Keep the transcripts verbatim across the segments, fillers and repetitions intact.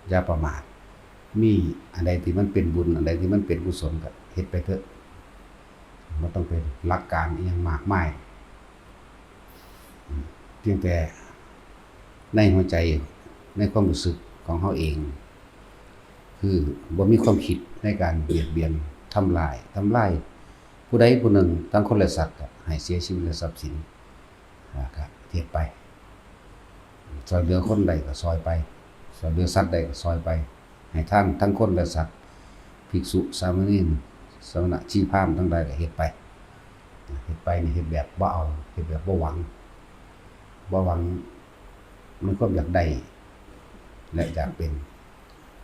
อย่าประมาท มีอันใดที่มันเป็นบุญ อันใดที่มันเป็นกุศลก็เฮ็ดไปเถอะ บ่ต้องไปหลักการอิหยังมากมาย เพียงแต่ในหัวใจ ในความรู้สึกของเฮาเอง คือบ่มีความคิดในการเบียดเบียน ทำลาย ทำลายผู้ใดผู้หนึ่ง ทั้งคนและสัตว์ ก็ให้เสียชีวิตและทรัพย์สิน อ่า ก็เฮ็ดไป ซ่อยเหลือคนใดก็ซ่อยไป ซ่อยเหลือสัตว์ใดก็ซ่อยไป ให้ทานทั้งคนและสัตว์ ภิกษุ สามเณร สมณะ ชีพราหมณ์ทั้งหลายก็เฮ็ดไป เฮ็ดไปนี่เฮ็ดแบบบ่เอา เฮ็ดแบบบ่หวัง บ่หวังในความอยากได้ และอยากเป็น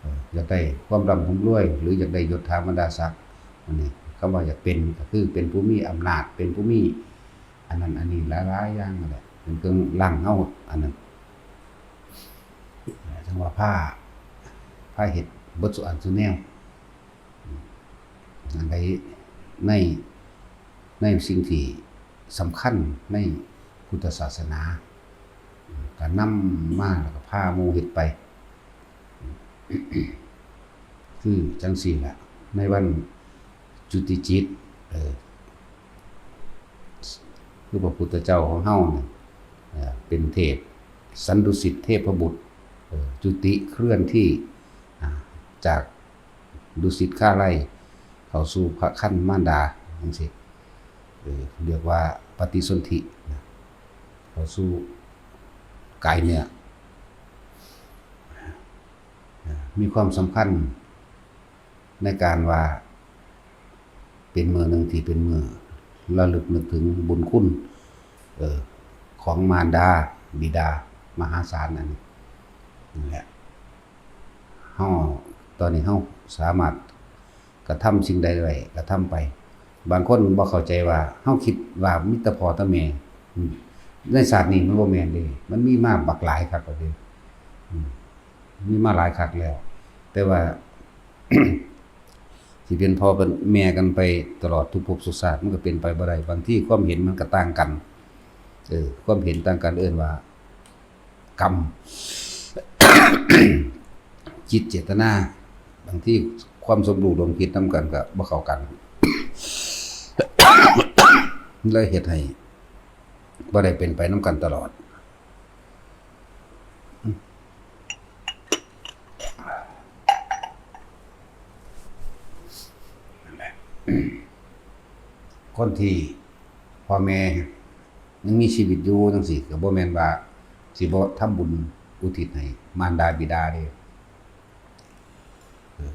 เอ่อ อยากได้ความร่ำความรวย หรืออยากได้ยศถาบรรดาศักดิ์ อันนี้คำว่าอยากเป็นก็คือเป็นผู้มีอำนาจ เป็นผู้มีอันนั้นอันนี้หลายๆอย่างนั่นแหละ เป็นเครื่องรั้งเฮา อันนั้น จั่งว่าพา พาเฮ็ดเบิดซุอันซุแนว อันใดใน ในสิ่งที่สำคัญในพุทธศาสนา ก็นำมาแล้วก็พาหมู่เฮ็ดไป คือจั่งซี้ล่ะ ในวันจุติจิต เออ คือพระพุทธเจ้าของเฮาเนี่ย เอ่อ เป็นเทพสันดุสิตเทพบุตร เอ่อ จุติเคลื่อนที่ อ่า จากดุสิตคาไลเข้าสู่พระครรภ์มารดา จั่งซี้ เอ่อ เรียกว่าปฏิสนธินะ เข้าสู่กายเนื้อ อ่า มีความสำคัญในการว่า เป็นมื้อหนึ่งที่เป็นมื้อระลึกนึกถึงบุญคุณ เอ่อ ของมารดาบิดามหาศาลอันนี้ นั่นแหละ เฮา ตอนนี้เฮาสามารถกระทำสิ่งใดได้กระทำไป บางคนบ่เข้าใจว่า เฮาคิดว่ามีแต่พ่อแต่แม่ อืม ในชาตินี้มันบ่แม่นเด้ มันมีมาบักหลายคักแล้วเด้ อืม มีมาหลายคักแล้ว แต่ว่า สิเป็นพ่อเป็นแม่กันไปตลอดทุกภพทุกชาติ มันก็เป็นไปบ่ได้ บางทีความเห็นมันก็ต่างกัน เออ ความเห็นต่างกันเอิ้นว่ากรรม จิตเจตนา บางทีความสมรู้ร่วมคิดนำกันก็บ่เข้ากัน เลยเฮ็ดให้บ่ได้เป็นไปนำกันตลอด คนที่พ่อแม่ยังมีชีวิตอยู่จั่งซี้ ก็บ่แม่นว่าสิบ่ทำบุญอุทิศให้มารดาบิดาเด้ เออ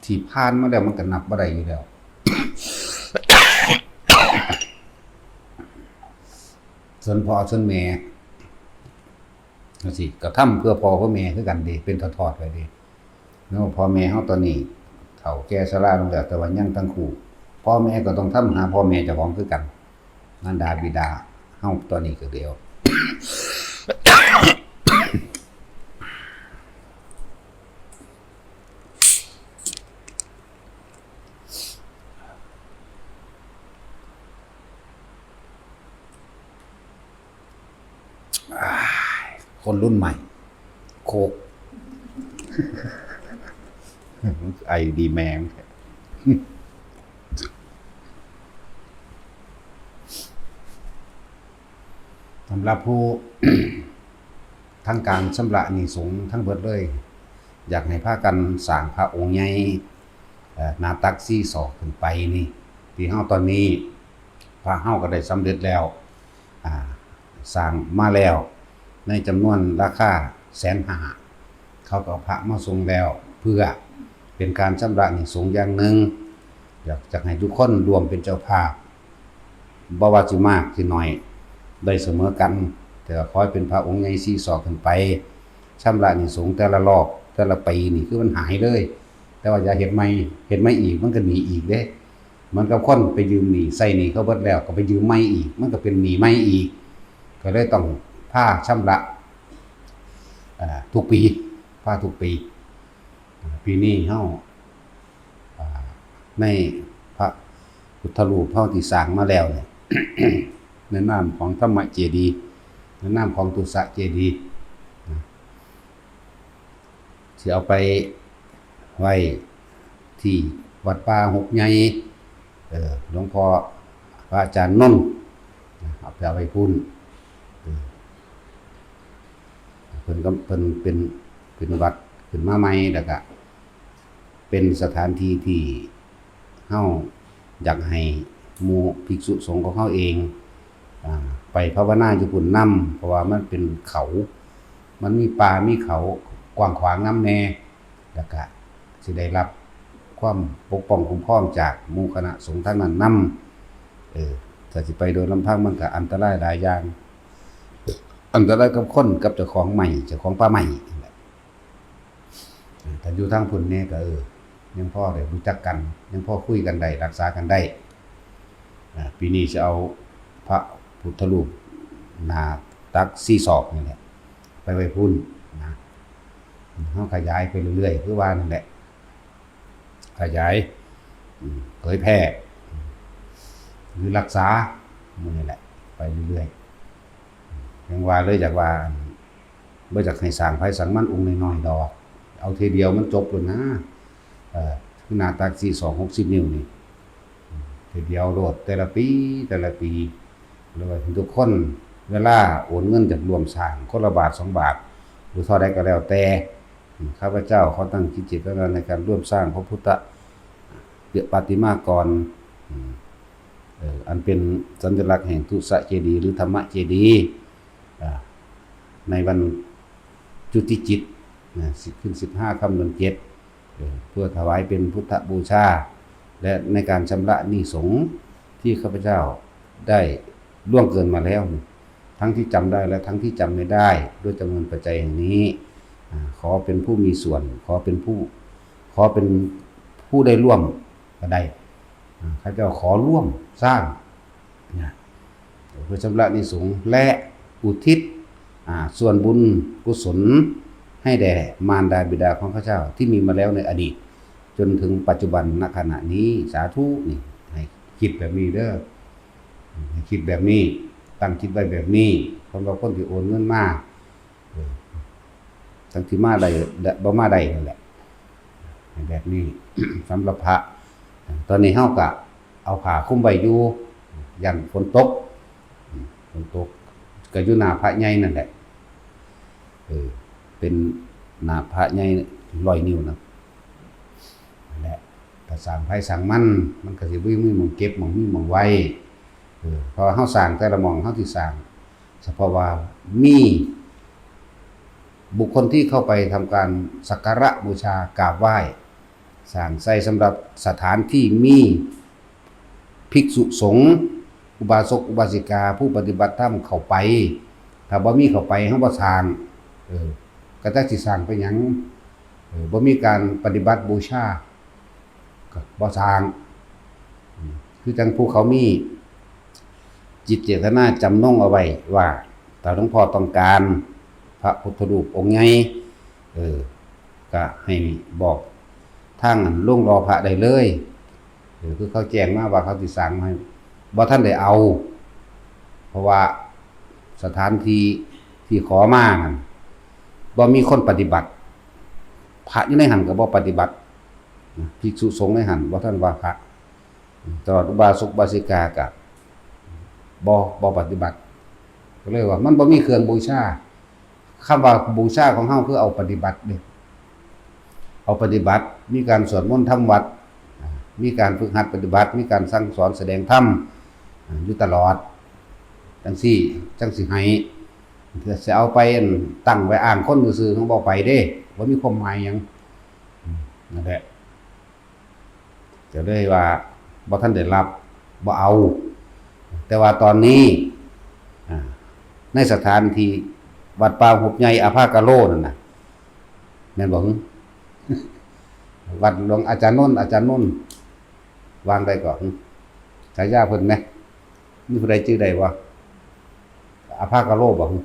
ที่ผ่านมาแล้วมันก็นับบ่ได้อยู่แล้ว ส่วนพ่อส่วนแม่ จั่งซี้ ก็ทำเพื่อพ่อเพื่อแม่คือกันเด้ เป็นทอดๆไปเด้ เนาะ พ่อแม่เฮาตอนนี้เฒ่าแก่ชราลงแล้ว แต่ว่ายังทั้งคู่ พ่อแม่ก็ต้องทำหาพ่อแม่เจ้าของคือกัน มารดาบิดาเฮาตอนนี้ก็เดียว อ่า คนรุ่นใหม่ โคก ไอดีแมง สำหรับผู้ ทั้งการชำระหนี้สงฆ์ทั้งเบิดเลย อยากให้พากันสร้างพระองค์ใหญ่ เอ่อ หน้าตักสี่ศอกขึ้นไปนี่ ที่เฮาตอนนี้ พระเฮาก็ได้สำเร็จแล้ว อ่า สร้างมาแล้ว ในจำนวนราคาแสนห้า เขาก็เอาพระมาส่งแล้ว เพื่อเป็นการชำระหนี้สงฆ์อย่างหนึ่ง อยากจะให้ทุกคนร่วมเป็นเจ้าภาพ บ่ว่าสิมากสิน้อย ได้เสมอกัน แต่ขอให้เป็นพระองค์ใหญ่สี่ศอกขึ้นไป ชำระหนี้สงฆ์แต่ละรอบ แต่ละปีนี่คือมันหายเลย แต่ว่าอย่าเฮ็ดใหม่ เฮ็ดใหม่อีกมันก็หนีอีกเด้ เหมือนกับคนไปยืมหนี้ ใช้หนี้เขาเบิดแล้วก็ไปยืมใหม่อีก มันก็เป็นหนี้ใหม่อีก ก็เลยต้องพาชำระ อ่า ทุกปี พาทุกปี อ่า ปีนี้เฮา อ่า ในพระพุทธรูปเฮาที่สร้างมาแล้วเนี่ย ในนามของธรรมเจดีย์ ในนามของตุสะเจดีย์ นะ เจ สิเอาไปไว้ที่วัดป่าหกใหญ่ เออ หลวงพ่อพระอาจารย์นนท์ เอาไปเอาไว้พุ้น เออ เพิ่นก็ เพิ่นเป็น เป็นวัดขึ้นมาใหม่ แล้วก็เป็นสถานที่ที่เฮาอยากให้หมู่ภิกษุสงฆ์ของเฮาเอง อ่า ไปภาวนาอยู่พุ้นนำ เพราะว่ามันเป็นเขา มันมีป่ามีเขากว้างขวางนำแน่ แล้วก็สิได้รับความปกป้องคุ้มครองจากหมู่คณะสงฆ์ทางนั้นนำ เออ ถ้าสิไปโดยลำพังมันก็อันตรายหลายอย่าง อันตรายกับคนกับเจ้าของไม้ เจ้าของป่าไม้นั่นแหละ เออ ถ้าอยู่ทางพุ้นแน่ก็ เออ ยังพอได้รู้จักกัน ยังพอคุยกันได้ รักษากันได้ อ่า ปีนี้จะเอาพระพุทธรูปหน้าตักสี่ศอกนี่แหละ ไปไว้พุ้นนะ เฮาขยายไปเรื่อยๆ คือว่านั่นแหละ ขยาย อืม เผยแพร่ อืม หรือรักษา หมู่นี่แหละ ไปเรื่อยๆ ยังว่าเลย อยากว่า บ่อยากให้สร้างไผสร้างมันองค์น้อยๆ ดอก เอาเทื่อเดียวมันจบโลดนะ เอ่อ คือหน้าตักสี่ศอก หกสิบ นิ้วนี่ เทื่อเดียวโลด แต่ละปี แต่ละปี แล้วก็ทุกคน เวลาโอนเงินจากร่วมสร้าง คนละบาทสองบาท หรือเท่าใดก็แล้วแต่ ข้าพเจ้าขอตั้งจิตเจตนาในการร่วมสร้างพระพุทธปฏิมากร อืม เอ่อ อันเป็นสัญลักษณ์แห่งทุสเจดีย์หรือธรรมเจดีย์ อ่า ในวันจุติจิตนะ สิบ ขึ้นสิบห้าค่ำเดือนเจ็ด เอ่อ เพื่อถวายเป็นพุทธบูชา และในการชำระหนี้สงฆ์ที่ข้าพเจ้าได้ล่วงเกินมาแล้ว ทั้งที่จำได้และทั้งที่จำไม่ได้ ด้วยจำนวนปัจจัยแห่งนี้ อ่า ขอเป็นผู้มีส่วน ขอเป็นผู้ ขอเป็นผู้ได้ร่วมก็ได้ อ่า ข้าพเจ้าขอร่วมสร้าง นะ เพื่อชำระหนี้สงฆ์และอุทิศ อ่า ส่วนบุญกุศลให้แด่มารดาบิดาของข้าพเจ้าที่มีมาแล้วในอดีต จนถึงปัจจุบันณขณะนี้ สาธุ นี่ ให้คิดแบบนี้เด้อ ให้คิดแบบนี้ ตั้งจิตไว้แบบนี้ สำหรับคนที่โอนเงินมา เออ ทั้งที่มาได้ บ่มาได้นั่นแหละ แบบนี้ สำหรับพระ ตอนนี้เฮาก็เอาผ้าคลุมไว้อยู่ ย้านฝนตก ฝนตก ก็อยู่หน้าพระใหญ่นั่นแหละ เออ เป็นหน้าพระใหญ่ร้อยนิ้วนะ นั่นแหละ ถ้าสร้างไผสร้างมัน มันก็สิบ่มีหม่องเก็บ หม่องมีหม่องไว้ เออ เพราะว่าเฮาสร้างแต่ละหม่อง เฮาสิสร้าง เฉพาะว่ามีบุคคลที่เข้าไปทำการสักการะบูชากราบไหว้ สร้างใส่สำหรับสถานที่มีภิกษุสงฆ์ อุบาสกอุบาสิกา ผู้ปฏิบัติธรรมเข้าไป ถ้าบ่มีเข้าไป เฮาบ่สร้าง เออ ก็จักสิสร้างไปหยัง เออ บ่มีการปฏิบัติบูชา ก็บ่สร้าง อืม คือจั่งผู้เขามีจิตเจตนาจำนงเอาไว้ว่า ถ้าหลวงพ่อต้องการพระพุทธรูปองค์ใหญ่ เออ ก็ให้บอกทางโรงหล่อพระได้เลย เออ คือเขาแจ้งมาว่าเขาสิสร้างให้ บ่ทันได้เอา เพราะว่าสถานที่ที่ขอมานั่น บ่มีคนปฏิบัติ พระอยู่ในหั้นก็บ่ปฏิบัติ ภิกษุสงฆ์ในหั้น บ่ทันว่าพระ ตลอดอุบาสกอุบาสิกาก็บ่ บ่ปฏิบัติ ก็เลยว่ามันบ่มีเครื่องบูชา คำว่าบูชาของเฮาคือเอาปฏิบัติเด้ เอาปฏิบัติ มีการสวดมนต์ทำวัตร อ่า มีการฝึกหัดปฏิบัติ มีการสั่งสอนแสดงธรรม อ่า อยู่ตลอด จั่งซี้ จั่งสิให้ ถ้าสิเอาไปตั้งไว้อ้างคนซื่อๆ เฮาบ่ไปเด้ บ่มีความหมายหยัง อืม นั่นแหละ ก็เลยว่าบ่ทันได้รับ บ่เอา แต่ว่าตอนนี้ อ่า ในสถานที่วัดป่าหุบใหญ่อภากาโลนั่นน่ะ แม่นบ่หึ วัดหลวงอาจารย์นนท์ อาจารย์นนท์ วางได้ก่อน ฉายาเพิ่นแหม มีผู้ใดชื่อใดบ่ อภากาโลบ่หึ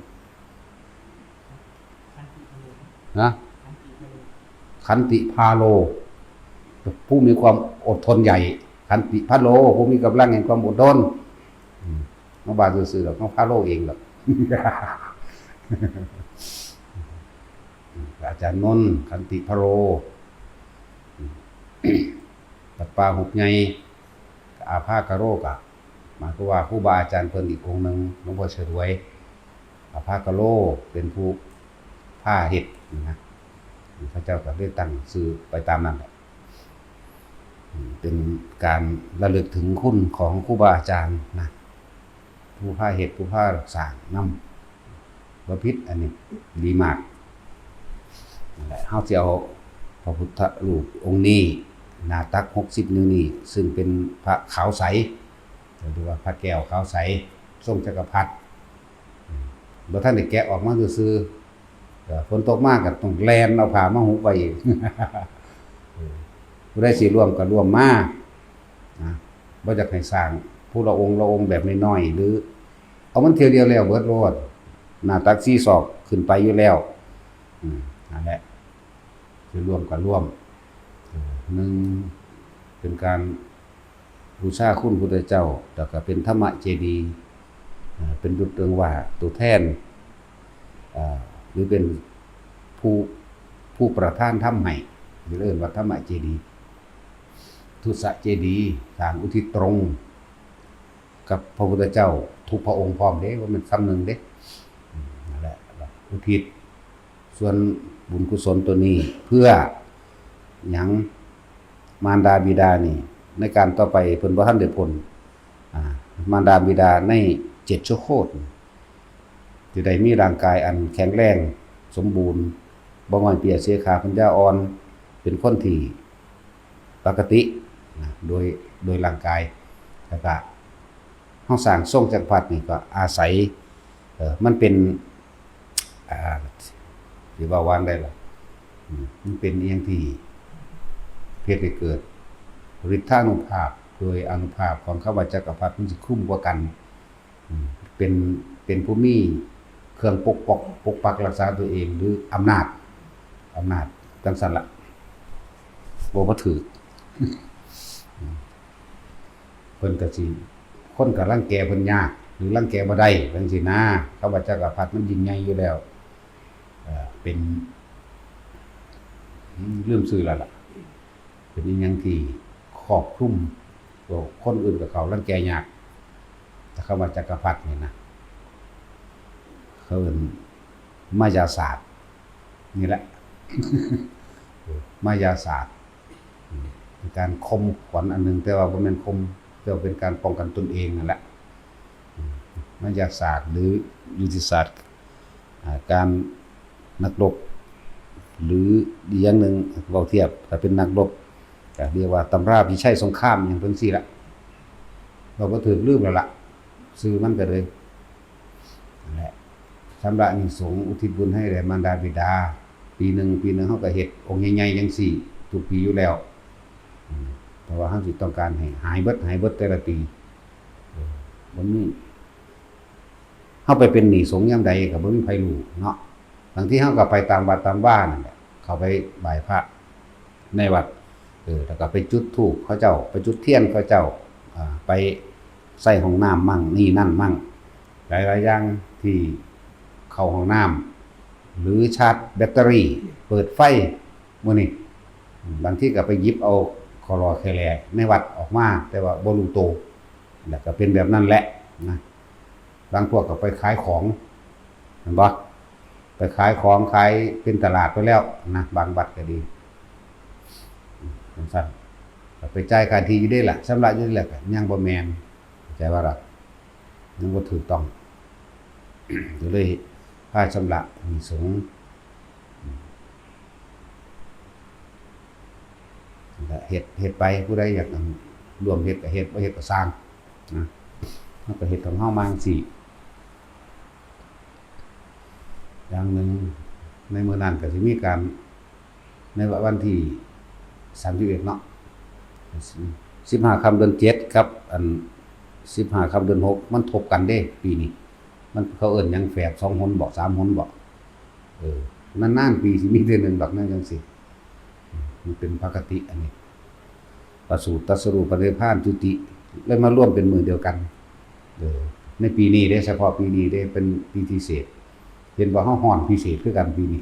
นะ ขันติพาโล ผู้มีความอดทนใหญ่ ขันติพาโล ผู้มีกำลังแห่งความอดทน อืม มาบาดซื่อๆ ดอก มาพาโลเองดอก ก็ อาจารย์นนท์ ขันติพะโล วัดป่าหุบใหญ่ อาภากะโล กะหมายความว่าครูบาอาจารย์เพิ่นอีกองค์หนึ่ง หลวงพ่อฉลวย อาภากะโล เป็นผู้พาเฮ็ดนะ พระเจ้าก็เลยตั้งชื่อไปตามนั้นแหละ เป็นการระลึกถึงคุณของครูบาอาจารย์นะ ผู้พาเฮ็ดผู้พาสร้างนำ บ่ผิด อันนี้ดีมาก นั่นแหละ เฮาสิเอาพระพุทธรูปองค์นี้ หน้าตักหกสิบนิ้วนี้ ซึ่งเป็นพระขาวใส เรียกว่าพระแก้วขาวใส ทรงจักรพรรดิ บ่ทันได้แกะออกมาซื่อๆ ก็ฝนตกมาก็ต้องแล่นเอาผ้ามาหุบไว้อีก ผู้ใดสิร่วมก็ร่วมมานะ บ่อยากให้สร้างผู้ละองค์ละองค์แบบน้อยๆ หรือ เอามันเทื่อเดียวแล้วเบิดโลด หน้าตักสี่ศอกขึ้นไปอยู่แล้ว อืม นั่นแหละ สิร่วมก็ร่วม เออ หนึ่ง เป็นการบูชาคุณพุทธเจ้า แล้วก็เป็นธรรมเจดีย์ เอ่อ เป็นตัวเติงว่าตัวแทน เอ่อ หรือเป็นผู้ ผู้ประทานธรรมให้ เรียกว่าธรรมเจดีย์ ทุสเจดีย์ สร้างอุทิศตรง กับพระพุทธเจ้าทุกพระองค์พร้อมเด้ ว่ามันซ้ำหนึ่งเด้ อืม นั่นแหละ อุทิศส่วนบุญกุศลตัวนี้ เพื่อหยัง มารดาบิดานี่ ในการต่อไปเพิ่นบ่ทันได้พ้น อ่า มารดาบิดาในเจ็ดชั่วโคตร จะได้มีร่างกายอันแข็งแรงสมบูรณ์ บ่ง่อยเปลี้ยเสียขา ปัญญาอ่อน เป็นคนที่ปกตินะ โดย โดยร่างกาย แล้วก็เฮาสร้างทรงจักรพรรดินี่ก็อาศัย เอ่อ มันเป็น อ่า สิเว้าว่าจั่งใดล่ะ อืม มันเป็นอิหยังที่เฮ็ดให้เกิดฤทธานุภาพ โดยอานุภาพของคำว่าจักรพรรดิมันสิคุ้มกว่ากัน อืม เป็น เป็นผู้มีเครื่องปกป้อง ปกปักรักษาตัวเอง หรืออำนาจ อำนาจจั่งซั้นละ บ่ บ่ถืก อืม เพิ่นก็สิ คนก็รังแกเพิ่นยาก หรือรังแกบ่ได้จั่งซี้นะ คำว่าจักรพรรดิมันยิ่งใหญ่อยู่แล้ว เอ่อ เป็น อืม ลืมชื่อแล้วล่ะ เป็นอิหยังที่ครอบคลุม พวกคนอื่นก็เข้ารังแกยาก แต่คำว่าจักรพรรดินี่นะ เขาเอิ้นมายาศาสตร์ นี่แหละ มายาศาสตร์ เป็นการข่มขวัญอันหนึ่ง แต่ว่าบ่แม่นข่ม แต่ว่าเป็นการป้องกันตนเองนั่นแหละ มายาศาสตร์หรือยุทธศาสตร์ อ่า การนักรบ หรืออีกอย่างหนึ่ง เว้าเทียบ ถ้าเป็นนักรบ ก็เรียกว่าตำราพิชัยสงคราม อย่างเพิ่นซี้ละ เว้าบ่ถืก ลืมแล้วล่ะ ชื่อมันก็เลย นั่นแหละ ชำระหนี้สงฆ์ อุทิศบุญให้แด่มารดาบิดา ปีหนึ่ง ปีหนึ่งเฮาก็เฮ็ดองค์ใหญ่ๆจั่งซี้ ทุกปีอยู่แล้ว อืม เพราะว่าเฮาสิต้องการให้หายเบิด หายเบิดแต่ละปี เออ บ่มี เฮาไปเป็นหนี้สงฆ์ยามใดก็บ่มีไผรู้เนาะ บางทีเฮาก็ไปตามวัดตามวานั่นแหละ เข้าไปไหว้พระในวัด เออ แล้วก็ไปจุดธูปเขาเจ้า ไปจุดเทียนเขาเจ้า อ่า ไปใส่ห้องน้ำมั่ง นี่นั่นมั่ง หลายๆอย่างที่เข้าห้องน้ำ หรือชาร์จแบตเตอรี่ เปิดไฟ มื้อนี้ บางทีก็ไปหยิบเอาขอรอแค่แลในวัดออกมา แต่ว่าบ่รู้โต แล้วก็เป็นแบบนั้นแหละนะ บางพวกก็ไปขายของ เห็นบ่ ไปขายของ ขายเป็นตลาดไปแล้วนะ บางวัดก็ดี จั่งซั้น ก็ไปจ่ายค่าที่อยู่เด้ล่ะ ชำระอยู่เด้ล่ะ ก็ยังบ่แม่น เข้าใจบ่ล่ะ ยังบ่ถูกต้อง ก็เลยพาชำระหนี้สงฆ์ ก็เฮ็ด เฮ็ดไป ผู้ใดอยากร่วมเฮ็ดก็เฮ็ด บ่เฮ็ดก็ซ่างนะ เฮาก็เฮ็ดของเฮามาจั่งซี้ อย่างหนึ่ง ในมื้อนั้นก็สิมีการ ในวันที่สามสิบเอ็ดเนาะ สิบห้าค่ำเดือนเจ็ดกับอันสิบห้าค่ำเดือนหก มันทบกันเด้ ปีนี้ มัน เขาเอิ้นหยัง แฝดสองหนบ่ สามหนบ่ เออ นานๆปีสิมีเทื่อหนึ่งดอก นั่นจั่งซี้ มันเป็นปกติอันนี้ ประสูติตรัสรู้ปรินิพพานจุติ เลยมารวมเป็นมื้อเดียวกัน เออ ในปีนี้เด้ เฉพาะปีนี้เด้ เป็นปีพิเศษ เห็นบ่ เฮาฮ้อนพิเศษคือกันปีนี้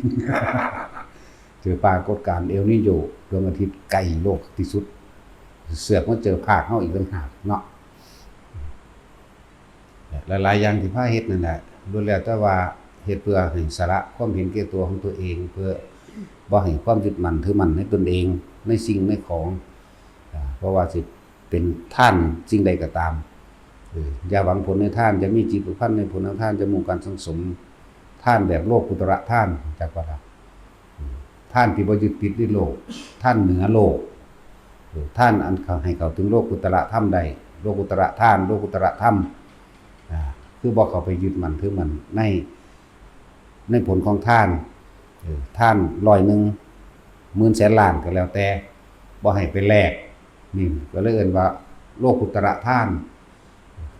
เจอปรากฏการณ์เอลนีโญ ดวงอาทิตย์ใกล้โลกที่สุด เสือกมาเจอภาคเฮาอีกต่างหากเนาะ หลายๆอย่างที่พาเฮ็ดนั่นแหละ ล้วนแล้วแต่ว่าเฮ็ดเพื่อให้สละความเห็นแก่ตัวของตัวเอง เพื่อบ่ให้ความยึดมั่นถือมั่นในตนเอง ในสิ่งในของ อ่า เพราะว่าสิเป็นทานสิ่งใดก็ตาม เออ อย่าหวังผลในทาน อย่ามีจิตผูกพันในผลของทาน อย่ามุ่งการสั่งสมทานแบบโลกุตระทาน จักว่าล่ะ อืม ทานที่บ่ยึดติดในโลก ทานเหนือโลก เออ ทานอันเข้า ให้เข้าถึงโลกุตระธรรมได้ โลกุตระทาน โลกุตระธรรม อ่า คือบ่เข้าไปยึดมั่นถือมั่นใน ในผลของทาน เออ ทานร้อยหนึ่ง หมื่นแสนล้านก็แล้วแต่ บ่ให้ไปแลก นี่ก็เลยเอิ้นว่าโลกุตระทาน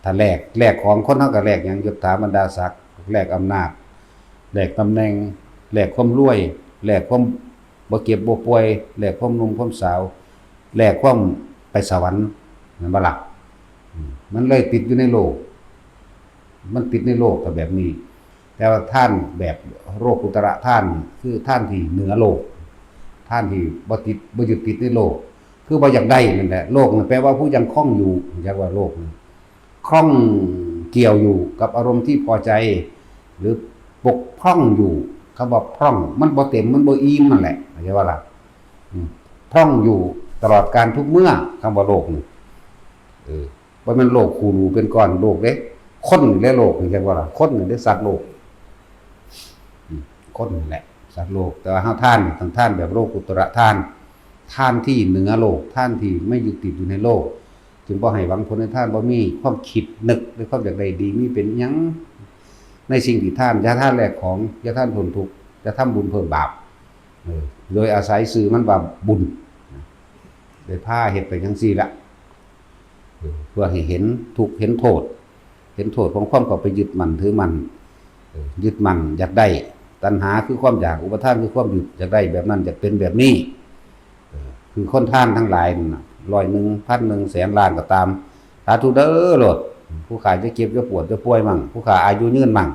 ถ้าแลก แลกของคนเฮาก็แลกหยัง ยศถาบรรดาศักดิ์ แลกอำนาจ แลกตำแหน่ง แลกความรวย แลกความบ่เจ็บบ่ป่วย แลกความหนุ่มความสาว แลกความไปสวรรค์ แม่นบ่ล่ะ อืม มันเลยติดอยู่ในโลก มันติดในโลกก็แบบนี้ แต่ว่าทานแบบโลกุตระทาน คือทานที่เหนือโลก ทานที่บ่ติด บ่ยึดติดในโลก คือบ่อยากได้นั่นแหละ โลกนั่นแปลว่าผู้ยังคล้องอยู่ เรียกว่าโลกนั่น คล้องเกี่ยวอยู่กับอารมณ์ที่พอใจ หรือปกพร่องอยู่ คำว่าพร่อง มันบ่เต็ม มันบ่อิ่มนั่นแหละ เข้าใจว่าล่ะ อืม พร่องอยู่ตลอดกาลทุกเมื่อ คำว่าโลกนี่ เออ บ่แม่นโลกคู่รูเป็นก้อนโลกเด้ คนนี่แหละโลกนี่ เรียกว่าล่ะ คนนี่แหละสัตว์โลก อืม คนนี่แหละสัตว์โลก แต่ว่าเฮาทานนี่ต้องทานแบบโลกุตระทาน ทานที่เหนือโลก ทานที่ไม่ยึดติดอยู่ในโลก จึงบ่ให้หวังผลในทาน บ่มีความคิดนึกในความอยากได้ดี มีเป็นหยังในสิ่งที่ทาน อย่าทานแลกของ อย่าทานพ้นทุกข์ อย่าทำบุญเพิ่มบาป เออ โดยอาศัยชื่อมันว่าบุญ ได้พาเฮ็ดไปจังซี่ละ เออ เพื่อให้เห็นทุกข์เห็นโทษ เห็นโทษของความเข้าไปยึดมั่นถือมั่น เออ ยึดมั่นอยากได้ ตัณหาคือความอยาก อุปาทานคือความยึด อยากได้แบบนั้น อยากเป็นแบบนี้ เออ คือคนทานทั้งหลายนั่นน่ะ ร้อยหนึ่ง พันหนึ่ง แสนล้านก็ตาม สาธุเด้อโลด ผู้ข้าจะเจ็บจะปวดจะป่วยมั่ง ผู้ข้าอายุยืนมั่ง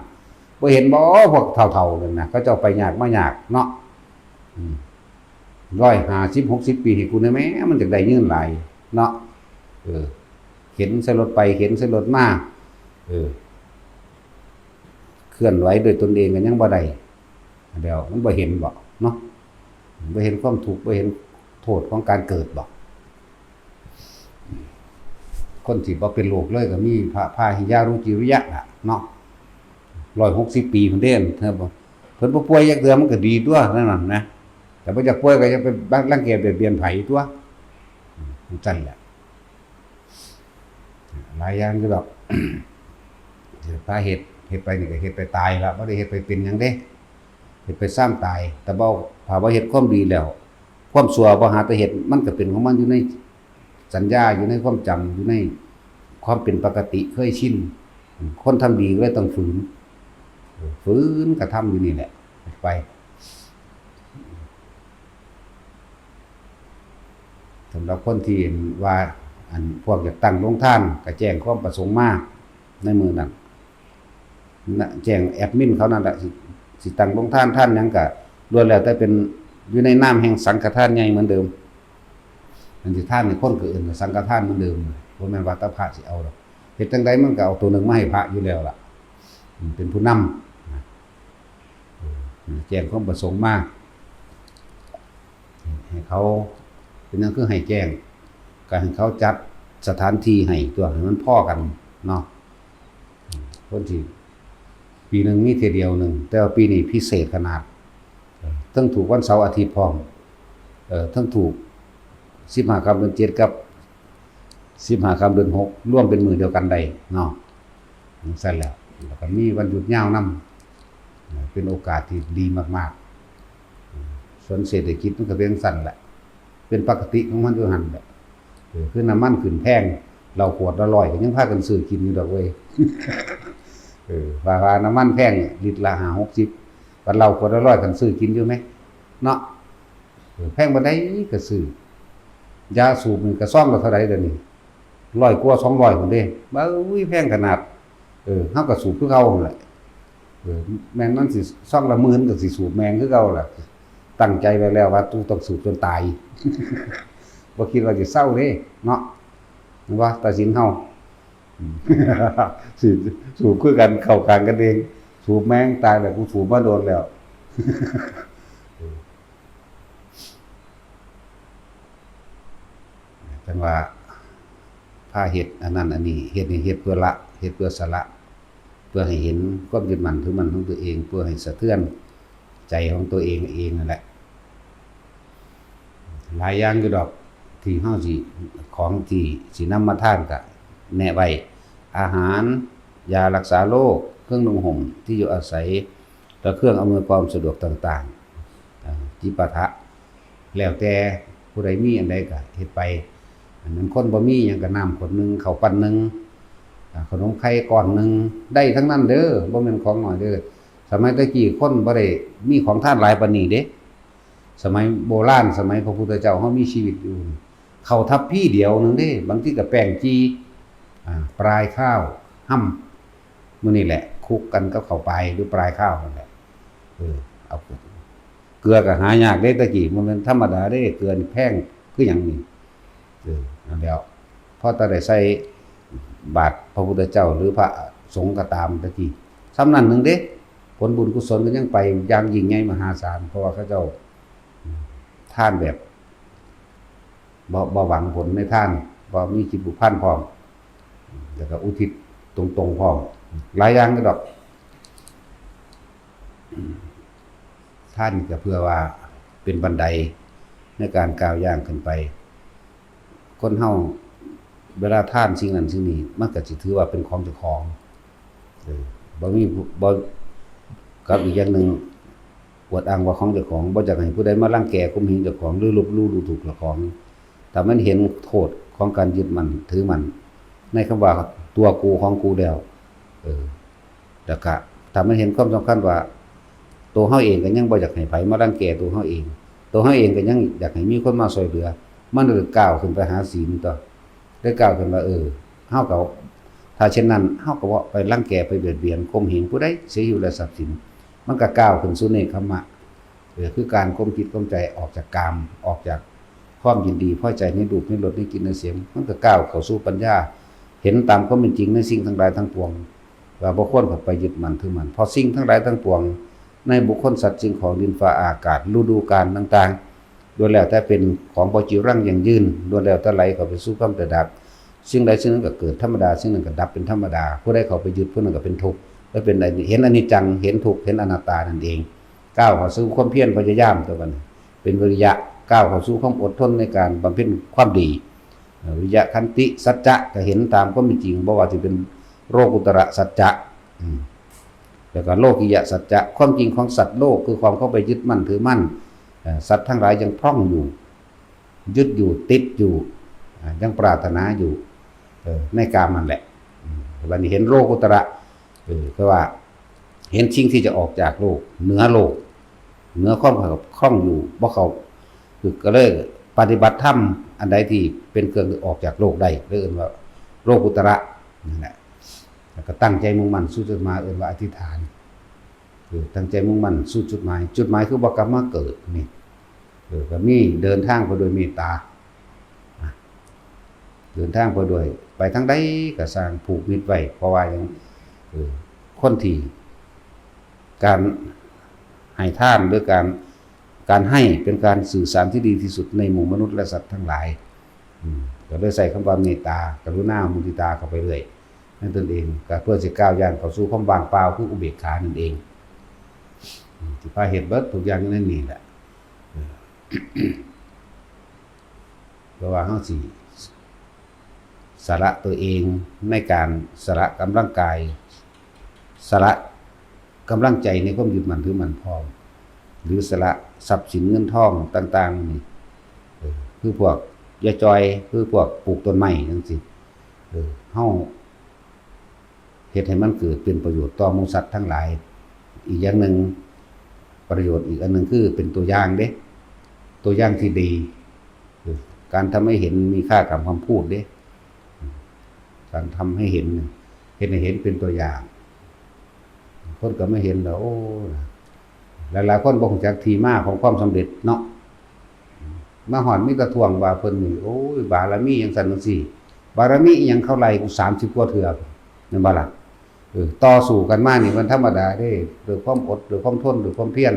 บ่เห็นบ่ พวกเฒ่าๆนั่นน่ะ เขาเจ้าไปยากมายากเนาะ อืม ร้อยห้าสิบ หกสิบ ปีให้กูแหน่แหม มันอยากได้เงินหลายเนาะ เออ เข็นใส่รถไป เข็นใส่รถมา เออ เคลื่อนไหวโดยตนเองก็ยังบ่ได้ เดี๋ยวมันบ่เห็นบ่เนาะ บ่เห็นความทุกข์ บ่เห็นโทษของการเกิดบ่ คนที่บ่เป็นโรคเลยก็มีพระพาหิยารุจิริยะน่ะเนาะ ร้อยหกสิบ ปีพุ้นเด้ เพิ่นบ่ เพิ่นบ่ป่วยจักเทื่อ มันก็ดีตั๊วนั่นน่ะนะ แต่บ่อยากป่วยก็อย่าไปรังแกเบียดเบียนไผตั๊ว อืม จั่งซั่นแหละ หลายอย่างอยู่ดอก ถ้าเฮ็ด เฮ็ดไปนี่ก็เฮ็ดไปตายละ บ่ได้เฮ็ดไปเป็นหยังเด้ เฮ็ดไปซ่ามตาย แต่บ่ ถ้าบ่เฮ็ดความดีแล้ว ความชั่วบ่หาแต่เฮ็ด มันก็เป็นของมันอยู่ในสัญญา อยู่ในความจำ อยู่ในความเป็นปกติเคยชิน คนทำดีก็เลยต้องฝืน ฝืนกระทำอยู่นี่แหละ ไป สำหรับคนที่ว่า อันพวกอยากตั้งโรงทาน ก็แจ้งความประสงค์มาในมื้อนั้น นะ แจ้งแอดมินเขานั่นแหละ สิ สิตั้งโรงทาน ทานหยังก็ล้วนแล้วแต่เป็นอยู่ในนามแห่งสังฆทานใหญ่เหมือนเดิม อันที่ทานนี่คนก็เอิ้นว่าสังฆทานเหมือนเดิม บ่แม่นว่าแต่พระสิเอาดอก เฮ็ดจั่งใดมันก็เอาตัวหนึ่งมาให้พระอยู่แล้วล่ะ อืม เป็นผู้นำนะ เออ แจ้งความประสงค์มา ให้เขา เป็นหยังคือให้แจ้ง ก็ให้เขาจัดสถานที่ให้ตั๊ว ให้มันพอกันเนาะ คนที่ปีหนึ่งมีเทื่อเดียวหนึ่ง แต่ว่าปีนี้พิเศษขนาด เออ ทั้งถูกวันเสาร์อาทิตย์พร้อม เออ ทั้งถูกสิบห้าค่ำเดือนเจ็ดกับสิบห้าค่ำเดือนหก รวมเป็นมื้อเดียวกันได้เนาะ จั่งซั่นแหละ แล้วก็มีวันหยุดยาวนำ เป็นโอกาสที่ดีมากๆ ส่วนเศรษฐกิจมันก็เป็นจั่งซั่นแหละ เป็นปกติของมันอยู่หั่นแหละ เออ คือน้ำมันขึ้นแพง เหล้าขวดละร้อยก็ยังพากันซื้อกินอยู่ดอกเว้ย เออ ว่า ว่าน้ำมันแพงเนี่ย ลิตรละห้าหกสิบ บัดเหล้าขวดละร้อยคันซื้อกินอยู่ไหม เนาะ เออ แพงปานใดก็ซื้อ ยาสูบนี่กะซองละเท่าใดเดี๋ยวนี้ ร้อยกว่า สองร้อยพุ้นเด้ บ้า อุ้ย แพงขนาด เออ เฮาก็สูบคือเก่าหั่นแหละ เออ แม่นมันสิซองละหมื่นก็สิสูบแม่งคือเก่าล่ะ ตั้งใจไว้แล้วว่าต้องสูบจนตาย บ่คิดว่าสิเซาเด้เนาะ แม่นบ่ ตาสินเฮา สิสูบคือกัน เข้ากลางกันเอง สูบแม่งตายแล้ว กูสูบมาโดนแล้ว จั่งว่า พาเฮ็ดอันนั้นอันนี้ เฮ็ดนี่เฮ็ดเพื่อละ เฮ็ดเพื่อสละ เพื่อให้เห็นความยึดมั่นถือมั่นของตัวเอง เพื่อให้สะเทือนใจของตัวเองเองนั่นแหละ หลายอย่างอยู่ดอก ที่เฮาสิ ของที่สินำมาทานก็แนะไว้ อาหาร ยารักษาโรค เครื่องนุ่งห่ม ที่อยู่อาศัย และเครื่องอำนวยความสะดวกต่างๆ อ่า จิปาถะ แล้วแต่ผู้ใดมีอันใดก็เฮ็ดไป อันนั้นคนบ่มีหยังก็น้ำขวดหนึ่ง ข้าวปั้นหนึ่ง อ่า ขนมไข่ก้อนหนึ่ง ได้ทั้งนั้นเด้อ บ่แม่นของน้อยเด้อ สมัยแต่กี้คนบ่ได้มีของทานหลายปานนี้เด้ สมัยโบราณ สมัยพระพุทธเจ้าเฮามีชีวิตอยู่ ข้าวทัพพีเดียวหนึ่งเด้ บางทีก็แป้งจี่ อ่า ปลายข้าว ห่ำ มื้อนี้แหละ คลุกกันกับข้าวปลายหรือปลายข้าวนั่นแหละ เออ เอา เกลือก็หายากเด้ แต่กี้มันเป็นธรรมดาเด้ เกลือนี่แพงคือหยังนี่ เออ นั่นแหล้ว พอแต่ได้ใส่บาตรพระพุทธเจ้าหรือพระสงฆ์ก็ตามแต่กี้ ส่ำนั้นหนึ่งเด้ ผลบุญกุศลก็ยังไปอย่างยิ่งใหญ่มหาศาล เพราะว่าเขาเจ้าทานแบบ บ่ บ่หวังผลในทาน บ่มีจิตผูกพันพร้อม แล้วก็อุทิศตรงๆพร้อม หลายอย่างก็ดอก ทานก็เพื่อว่าเป็นบันไดในการก้าวย่างขึ้นไป คนเฮาเวลาทานสิ่งนั้นสิ่งนี้ มันก็สิถือว่าเป็นของเจ้าของ เออ บ่มี บ่ กับอีกอย่างหนึ่ง อวดอ้างว่าของเจ้าของ บ่อยากให้ผู้ใดมารังแกข่มเหงเจ้าของ หรือลบหลู่ดูถูกเจ้าของ ถ้ามันเห็นโทษของการยึดมั่นถือมั่น ในคำว่าตัวกูของกูแล้ว เออ แล้วก็ถ้ามันเห็นความสำคัญว่า ตัวเฮาเองก็ยังบ่อยากให้ไผมารังแกตัวเฮาเอง ตัวเฮาเองก็ยังอยากให้มีคนมาช่วยเหลือ มันเลยก้าวขึ้นไปหาศีลต่อ ได้ก้าวขึ้นว่า เออ เฮาก็ ถ้าเช่นนั้น เฮาก็บ่ไปรังแก ไปเบียดเบียน ข่มเหงผู้ใด เสียชีวิตและทรัพย์สิน มันก็ก้าวขึ้นสู่เนกขัมมะ เออ คือการข่มจิตข่มใจออกจากกาม ออกจากความยินดีพอใจในรูป ในรส ในกลิ่น ในเสียง มันก็ก้าวเข้าสู่ปัญญา เห็นตามความเป็นจริงในสิ่งทั้งหลายทั้งปวง ว่าบ่ควรเข้าไปยึดมั่นถือมั่น เพราะสิ่งทั้งหลายทั้งปวง ในบุคคล สัตว์ สิ่งของ ดินฟ้าอากาศ ฤดูกาลต่างๆ ล้วนแล้วแต่เป็นของบ่จีรังยั่งยืน ล้วนแล้วแต่ไหลเข้าไปสู่ความแตกดับ สิ่งใดสิ่งนั้นก็เกิดธรรมดา สิ่งนั้นก็ดับเป็นธรรมดา ผู้ใดเข้าไปยึด ผู้นั้นก็เป็นทุกข์ และเป็นอนิ เห็นอนิจจัง เห็นทุกข์ เห็นอนัตตานั่นเอง ก้าวเข้าสู่ความเพียรพยายามตัวนั้น เป็นวิริยะ ก้าวเข้าสู่ความอดทนในการบำเพ็ญความดี เอ่อ วิริยะ ขันติ สัจจะ ก็เห็นตามความเป็นจริง บ่ว่าสิเป็นโลกุตระสัจจะ อืม แล้วก็โลกิยะสัจจะ ความจริงของสัตว์โลก คือความเข้าไปยึดมั่นถือมั่น เอ่อ สัตว์ทั้งหลายยังพร่องอยู่ ยึดอยู่ ติดอยู่ อ่า ยังปรารถนาอยู่ เออ ในกามนั่นแหละ อืม บัดนี้เห็นโลกุตระ เออ คือว่า เห็นสิ่งที่จะออกจากโลก เหนือโลก เหนือความคล่องอยู่ บ่เข้า คือก็เลยปฏิบัติธรรมอันใดที่เป็นเครื่องออกจากโลกได้ เลยเอิ้นว่าโลกุตระ นั่นแหละ แล้วก็ตั้งใจมุ่งมั่นสู่จุดหมาย เอิ้นว่าอธิษฐาน คือตั้งใจมุ่งมั่นสู่จุดหมาย จุดหมายคือบ่กลับมาเกิดนี่ เออ ก็มีเดินทางไปด้วยเมตตา อ่ะ เดินทางไปด้วย ไปทางใดก็สร้างผูกมิตรไว้ เพราะว่าหยัง เออ คนที่ การให้ทานหรือการ การให้เป็นการสื่อสารที่ดีที่สุดในหมู่มนุษย์และสัตว์ทั้งหลาย อืม ก็เลยใส่คำว่าเมตตา กรุณา มุทิตาเข้าไปเรื่อย ในตนเอง ก็เพื่อสิก้าวย่างเข้าสู่ความว่างเปล่า คืออุเบกขานั่นเอง อืม ที่พาเฮ็ดเบิดทุกอย่างอยู่ในนี่แหละ เออ เพราะว่าเฮาสิสละตัวเองในการสละกำลังกาย สละกำลังใจในความยึดมั่นถือมั่นพร้อม หรือสละทรัพย์สินเงินทองต่างๆนี่ เออ คือพวกยาจอย คือพวกปลูกต้นไม้จั่งซี้ เออ เฮา เฮ็ดให้มันเกิดเป็นประโยชน์ต่อหมู่สัตว์ทั้งหลาย อีกอย่างหนึ่ง ประโยชน์อีกอันหนึ่งคือเป็นตัวอย่างเด้ ตัวอย่างที่ดี คือการทำให้เห็นมีค่ากว่าคำพูดเด้ การทำให้เห็นเนี่ย เฮ็ดให้เห็นเป็นตัวอย่าง คนก็มาเห็นแล้ว โอ้ หลายๆคนบ่ฮู้จักที่มาของความสำเร็จเนาะ มาฮอดมีแต่ท่วงว่าเพิ่นนี่ โอ้ย บารมีจั่งซั้นจั่งซี้ บารมีอิหยัง เขาไล่กูสามสิบกว่าเทื่อ แม่นบ่ล่ะ เออ ต่อสู้กันมานี่มันธรรมดาเด้ ด้วยความอด ด้วยความทน ด้วยความเพียร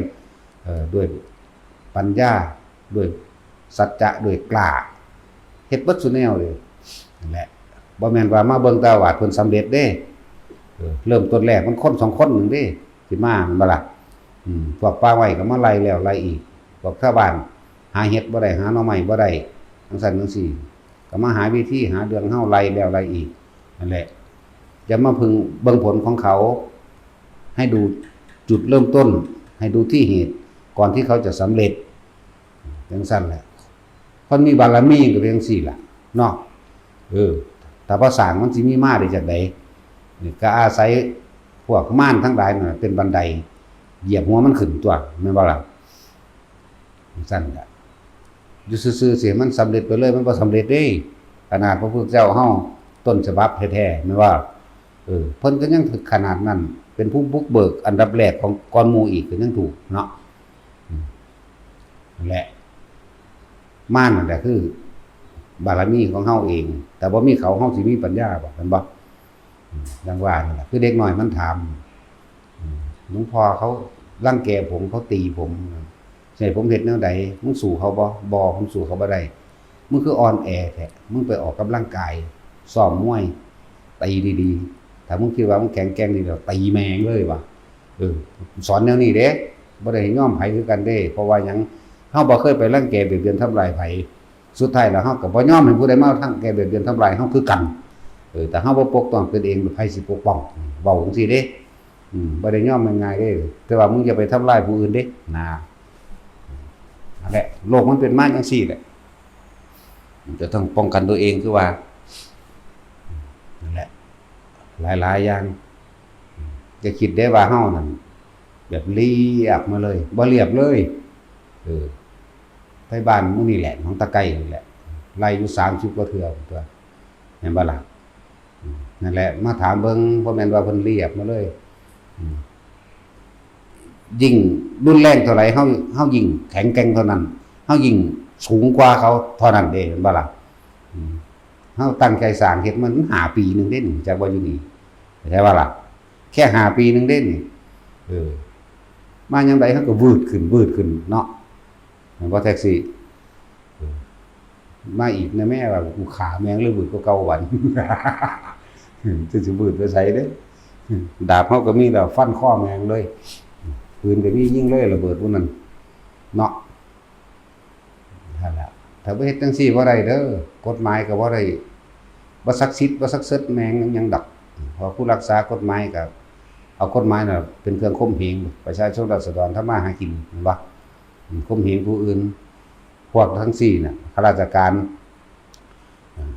เอ่อ ด้วยปัญญา ด้วยสัจจะ ด้วยกล้า เฮ็ดเบิดซุแนวเลย นั่นแหละ บ่แม่นว่ามาเบิ่งแต่อาวาสเพิ่นสำเร็จเด้ เออ เริ่มต้นแรกมันคนสองคนหนึ่งเด้ สิมา แม่นบ่ล่ะ อืม พวกป่าไม้ก็มาไล่แล้วไล่อีก พวกชาวบ้านหาเห็ดบ่ได้ หาหน่อไม้บ่ได้ จั่งซั้นจั่งซี้ ก็มาหาวิธีหาเรื่องเฮาไล่แล้วไล่อีก นั่นแหละ อย่ามาเพิ่งเบิ่งผลของเขา ให้ดูจุดเริ่มต้น ให้ดูที่เหตุ ก่อนที่เขาจะสำเร็จ จั่งซั้นแหละ คนมีบารมีก็เป็นจั่งซี้ล่ะ เนาะ เออ ถ้าบ่สร้างมันสิมีมาได้จั่งใด นี่ก็อาศัยพวกมารทั้งหลายนั่นแหละเป็นบันได เหยียบหัวมันขึ้นตั๊ว แม่นบ่ล่ะ จั่งซั้นล่ะ อยู่ซื่อๆ สิให้มันสำเร็จไปเลย มันบ่สำเร็จเด้ ขนาดพระพุทธเจ้าเฮาต้นฉบับแท้ๆ แม่นบ่ เออ เพิ่นก็ยังขนาดนั้น เป็นผู้บุกเบิกอันดับแรกของก่อนหมู่อีกก็ยังถูกเนาะ อืม นั่นแหละ มารนั่นแหละคือ บารมีของเฮาเอง แต่บ่มีเขา เฮาสิมีปัญญาบ่ แม่นบ่ อืม ดังว่านั่นแหละ คือเด็กน้อยมันถาม อืม หลวงพ่อเขารังแกผม เขาตีผม สิให้ผมเฮ็ดแนวใด มึงสู้เขาบ่ บ่ ผมสู้เขาบ่ได้ มึงคืออ่อนแอแท้ มึงไปออกกำลังกาย ซ้อมมวย ตีดีๆ ถ้ามึงคิดว่ามึงแข็งแกร่งนี่ เดี๋ยวตีแม่งเลยว่ะ เออ สอนแนวนี้เด้ บ่ได้ให้ยอมไผคือกันเด้ เพราะว่าหยัง เฮาบ่เคยไปรังแกเบียดเบียนทำลายไผ สุดท้ายแล้วเฮาก็บ่ยอมให้ผู้ใดมารังแกเบียดเบียนทำลายเฮาคือกัน เออ แต่เฮาบ่ปกป้องตนเอง ไผสิปกป้อง เว้าจั่งซี้เด้ อืม บ่ได้ยอมง่ายๆเด้ แต่ว่ามึงอย่าไปทำลายผู้อื่นเด้ นะ นั่นแหละ โลกมันเป็นมาจั่งซี้แหละ จะต้องป้องกันตัวเองคือว่า นั่นแหละ หลายๆอย่าง อย่าคิดได้ว่าเฮานั่นแบบเรียบมาเลย บ่เรียบเลย เออ ไปบ้านหมู่นี่แหละ หนองตะไคร้นี่แหละ ไล่อยู่สามสิบกว่าเทื่อตั๊ว แม่นบ่ล่ะ อืม นั่นแหละ มาถามเบิ่ง บ่แม่นว่าเพิ่นเรียบมาเลย อืม ยิ่งรุนแรงเท่าไหร่ เฮา เฮายิ่งแข็งแกร่งเท่านั้น เฮายิ่งสูงกว่าเขาเท่านั้นเด้ แม่นบ่ล่ะ อืม เฮาตั้งใจสร้างเฮ็ดมันห้าปีหนึ่งเด้นี่ จักว่าอยู่นี่ เข้าใจบ่ล่ะ แค่ห้าปีหนึ่งเด้นี่ เออ มายามใดเฮาก็วืดขึ้น วืดขึ้นเนาะ แม่นบ่แท็กซี่ เออ มาอีกนะแม่ว่า กูฆ่าแม่งเลย วืดกว่าเก่าวัน จั่งสิวืดไปไสเด้ ดาบเฮาก็มีแล้ว ฟันคอแม่งเลย ปืนก็มี ยิงเลยระเบิดพวกนั้น เนาะ นั่นแหละ ถ้าบ่เฮ็ดจั่งซี้บ่ได้เด้อ กฎหมายก็บ่ได้ บ่ศักดิ์สิทธิ์ บ่ศักดิ์สิทธิ์แม่งหยังดอก เพราะผู้รักษากฎหมายก็เอากฎหมายน่ะเป็นเครื่องข่มเหงประชาชนราษฎรทำมาหากิน แม่นบ่ อืม ข่มเหงผู้อื่น พวกทั้งสี่น่ะ ข้าราชการ อ่า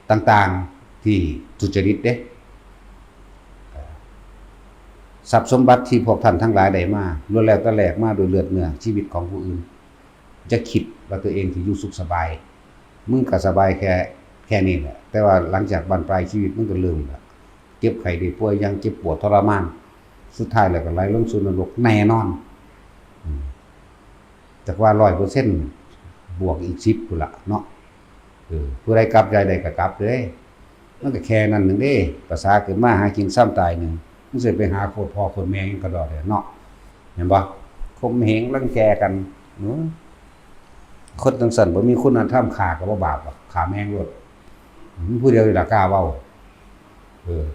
ต่างๆ ที่ทุจริตเด้ ทรัพย์สมบัติที่พวกท่านทั้งหลายได้มา ล้วนแล้วแต่แลกมาด้วยเลือดเนื้อชีวิตของผู้อื่น จะคิดว่าตัวเองสิอยู่สุขสบาย มึงก็สบายแค่ แค่นี้แหละ แต่ว่าหลังจากบั้นปลายชีวิตมึงก็เริ่มละเจ็บไข้ได้ป่วยอย่างเจ็บปวดทรมาน สุดท้ายแล้วก็ไหลลงสู่นรกแน่นอน อืม จักว่าร้อยเปอร์เซ็นต์ บวกอีกสิบพุ้นละเนาะ เออ ผู้ใดกลับใจได้ก็กลับเด้ มันก็แค่นั้นหนึ่งเด้ ภาษาเกิดมาหากินซ้ำตายหนึ่ง มันสิไปหาโคตรพ่อโคตรแม่หยังกะดอกแหละเนาะ เห็นบ่ ข่มเหงรังแกกัน อืม คนจั่งซั้นบ่มีคุณธรรม ฆ่าก็บ่บาปหรอก ฆ่าแม่งโลด มีผู้เดียวนี่ล่ะกล้าเว้า เออ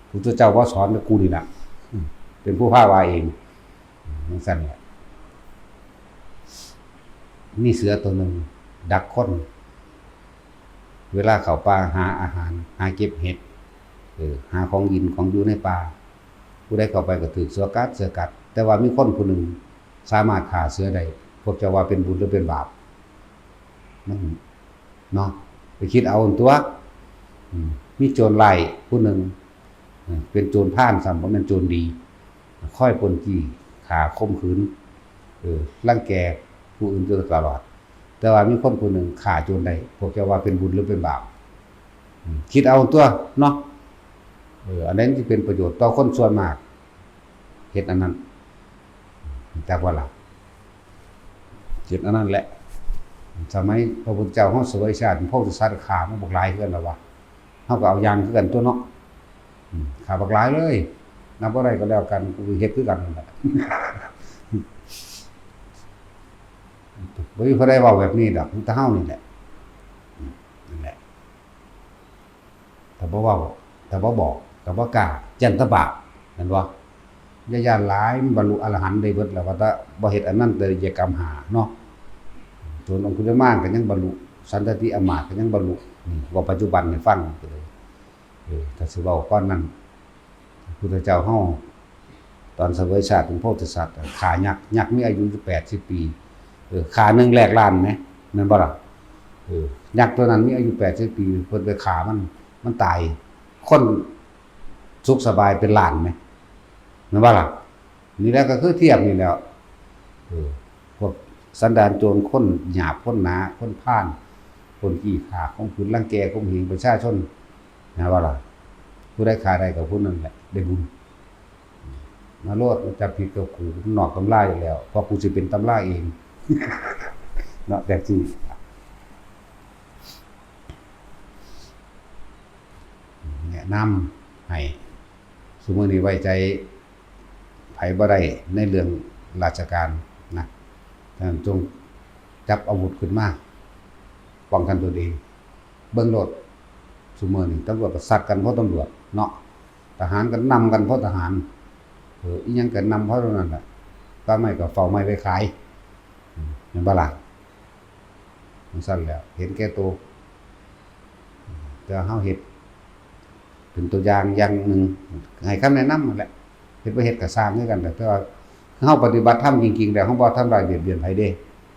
พุทธเจ้าบ่สอน แต่กูนี่ล่ะ อืม เป็นผู้พาว่าเอง อืม จั่งซั้นแหละ มีเสือตัวหนึ่งดักคน เวลาเข้าป่าหาอาหาร หาเก็บเห็ด เออ หาของกินของอยู่ในป่า ผู้ใดเข้าไปก็ถืกเสือกัด เสือกัด แต่ว่ามีคนผู้หนึ่งสามารถฆ่าเสือได้ พวกเจ้าว่าเป็นบุญหรือเป็นบาป มัน เนาะ ไปคิดเอาตั๊ว อืม มีโจรร้ายผู้หนึ่ง อืม เป็นโจรพาลซ้ำ บ่แม่นโจรดี คอยปล้นจี้ ฆ่าข่มขืน เออ รังแกผู้อื่นอยู่ตลอด แต่ว่ามีคนผู้หนึ่งฆ่าโจรได้ พวกเจ้าว่าเป็นบุญหรือเป็นบาป อืม คิดเอาตั๊วเนาะ เออ อันใดมันสิเป็นประโยชน์ต่อคนส่วนมาก เฮ็ดอันนั้น จักว่าล่ะ คิดอันนั้นแหละ สมัยพระพุทธเจ้าเฮาเสวยชาติเป็นโพธิสัตว์ ฆ่ามาบักหลายคือกันแล้ววะ เฮาก็เอาอย่างคือกันตัวเนาะ อืม ฆ่าบักหลายเลย นับบ่ได้ก็แล้วกัน กูเฮ็ดคือกันนั่นแหละ บ่มีผู้ใดเว้าแบบนี้ดอก มีแต่เฮานี่แหละ อืม นั่นแหละ แต่บ่เว้า แต่บ่บอก แต่บ่กล้า แจ้งแต่บาป แม่นบ่ อย่าย่านหลาย มันบรรลุอรหันต์ได้เบิดแล้ว ว่าแต่บ่เฮ็ดอนันตริยกรรมห้าเนาะ ส่วนองคุลิมานก็ยังบรรลุ สันตติอมาตย์ก็ยังบรรลุ อืม เว้าปัจจุบันให้ฟังก็เลย เออ ถ้าสิเว้าก่อนนั้น พุทธเจ้าเฮา ตอนเสวยชาติเป็นโพธิสัตว์ ฆ่ายักษ์ ยักษ์มีอายุอยู่แปดสิบปี เออ ฆ่าหนึ่งแลกล้านไหม แม่นบ่ล่ะ เออ ยักษ์ตัวนั้นมีอายุแปดสิบปี เพิ่นไปฆ่ามัน มันตาย คนสุขสบายเป็นล้านไหม แม่นบ่ล่ะ นี่แหละก็คือเทียบนี่แหล้ว เออ พวกสันดานโจร คนหยาบ คนหนา คนพาล คนขี้ข้า ข่มขืน รังแก ข่มเหงประชาชน นะว่าล่ะ ผู้ใดฆ่าได้ก็ผู้นั้นแหละ ได้บุญ มาโลด มาจับผิดกับกู มันนอกตำราอยู่แล้ว เพราะกูสิเป็นตำราเอง เนาะ แบบนี้ แนะนำให้ ซุมื้อนี้ไว้ใจไผบ่ได้ในเรื่องราชการนะ ฉะนั้นจงจับอาวุธขึ้นมา ป้องกันตนเอง เบิ่งโลด ซุมื้อนี้ตำรวจก็ซัดกันเพราะตำรวจเนาะ ทหารก็นำกันเพราะทหาร เออ อิหยังก็นำเพราะเท่านั้นแหละ ป่าไม้ก็เฝ้าไม้ไว้ขาย อืม แม่นบ่ล่ะ จั่งซั้นแหล้ว เห็นแก่ตัว แต่เฮาเฮ็ดเป็นตัวอย่างอย่างหนึ่ง ให้คำแนะนำนั่นแหละ เฮ็ดบ่เฮ็ดก็ซ่างคือกัน แต่ว่าเฮาปฏิบัติธรรมจริงๆ แล้วเฮาบ่ทำร้ายเบียดเบียนไผเด้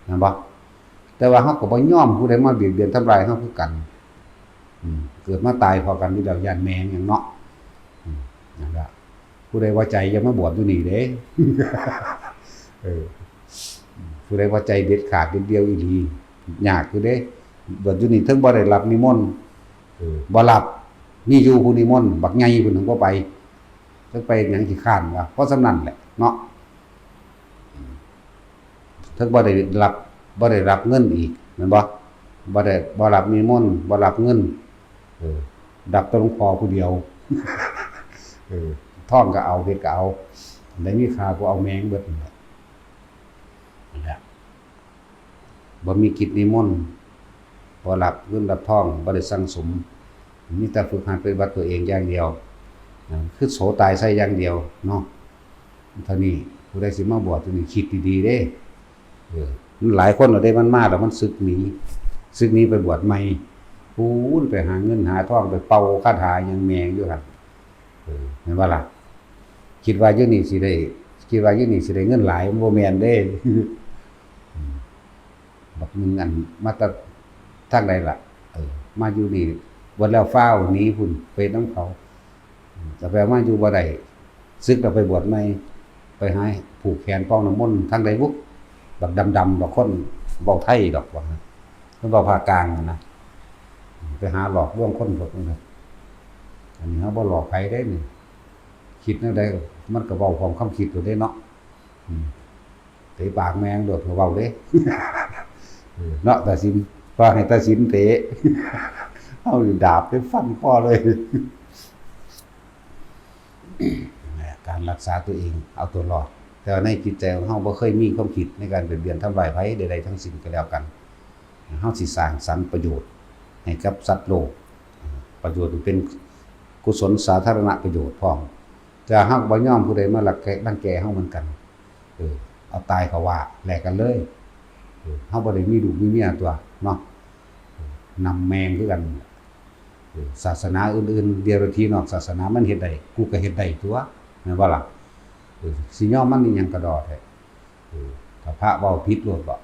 แม่นบ่ แต่ว่าเฮาก็บ่ยอมผู้ใดมาเบียดเบียนทำร้ายเฮาคือกัน อืม เกิดมาตายพอกันอยู่แล้ว ย้านแม่งหยังเนาะ อืม นั่นล่ะ ผู้ใดว่าใจอย่ามาบวชอยู่นี่เด้ เออ ผู้ใดว่าใจเด็ดขาดเด็ดเดี่ยวอีหลี ยากอยู่เด้ บวชอยู่นี่เทิงบ่ได้รับนิมนต์ เออ บ่รับ มีอยู่ผู้นิมนต์ บักใหญ่ผู้หนึ่งบ่ไป จักไปหยังขี้คร้านวะ เพราะส่ำนั้นแหละเนาะ เทิงบ่ได้รับ บ่ได้รับเงินอีก แม่นบ่ บ่ได้ บ่รับนิมนต์ บ่รับเงิน เออ รับแต่หลวงพ่อผู้เดียว เออ ทองก็เอา เพชรก็เอา ได้มีค่ากูเอาแม่งเบิดนั่นแหละ นั่นแหละ บ่มีกิจนิมนต์ บ่รับเงินรับทอง บ่ได้สั่งสม มีแต่ฝึกหัดปฏิบัติตัวเองอย่างเดียว นะ คือโสตายใส่อย่างเดียวเนาะ เท่านี้ ผู้ใดสิมาบวชตัวนี้ คิดดีๆเด้ เออ มันหลายคนแล้วเด้ มันมาแล้วมันสึกหนี สึกหนีไปบวชใหม่ พู้นไปหาเงินหาทอง ไปเป่าคาถาหยังแม่งอยู่หั่น เออ แม่นบ่ล่ะ คิดว่าอยู่นี่สิได้ คิดว่าอยู่นี่สิได้เงินหลาย มันบ่แม่นเด้ อืม บักหนึ่งอันมาแต่ทางใดล่ะ เออ มาอยู่นี่ บวชแล้วฟ้าวหนีพุ้น ไปนำเขา อืม แต่ไปมาอยู่บ่ได้ สึกแล้วไปบวชใหม่ ไปหาผูกแขนป้องน้ำมนต์ทางใดบุ บักดำๆ บักคนเว้าไทยดอกว่า เพิ่นเว้าภาคกลางหั้นนะ ไปหาหลอกลวงคนพวกนี้นะ อันนี้เฮาบ่หลอกไผเด้นี่ คิดแนวใดมันก็เว้าพร้อมความคิดโลดเด้เนาะ อืม เตะปากแม่งโลดก็เว้าเด้ เออ เนาะ ตัดสิน ว่าให้ตัดสินเตะ เอาดาบไปฟันคอเลย การรักษาตัวเอง เอาตัวรอด แต่ว่าในจิตใจของเฮาบ่เคยมีความคิดในการเบียดเบียนทำร้ายไผใดๆทั้งสิ้นก็แล้วกัน เฮาสิสร้างสรรค์ประโยชน์ให้กับสัตว์โลก ประโยชน์เป็นกุศลสาธารณประโยชน์พร้อม แต่เฮาก็บ่ยอมผู้ใดมารังแก รังแกเฮาเหมือนกัน เออ เอาตายเขาว่าแลกกันเลย เออ เฮาบ่ได้มีลูกมีเมียตัวเนาะ เออ นำแมงคือกัน เออ ศาสนาอื่นๆ เดรัจฉีนอกศาสนามันเฮ็ดได้ กูก็เฮ็ดได้ตัว แม่นบ่ล่ะ เออ สิยอมมันอีหยังกะด้อแท้ เออ ถ้าพระเว้าผิดโลดบ่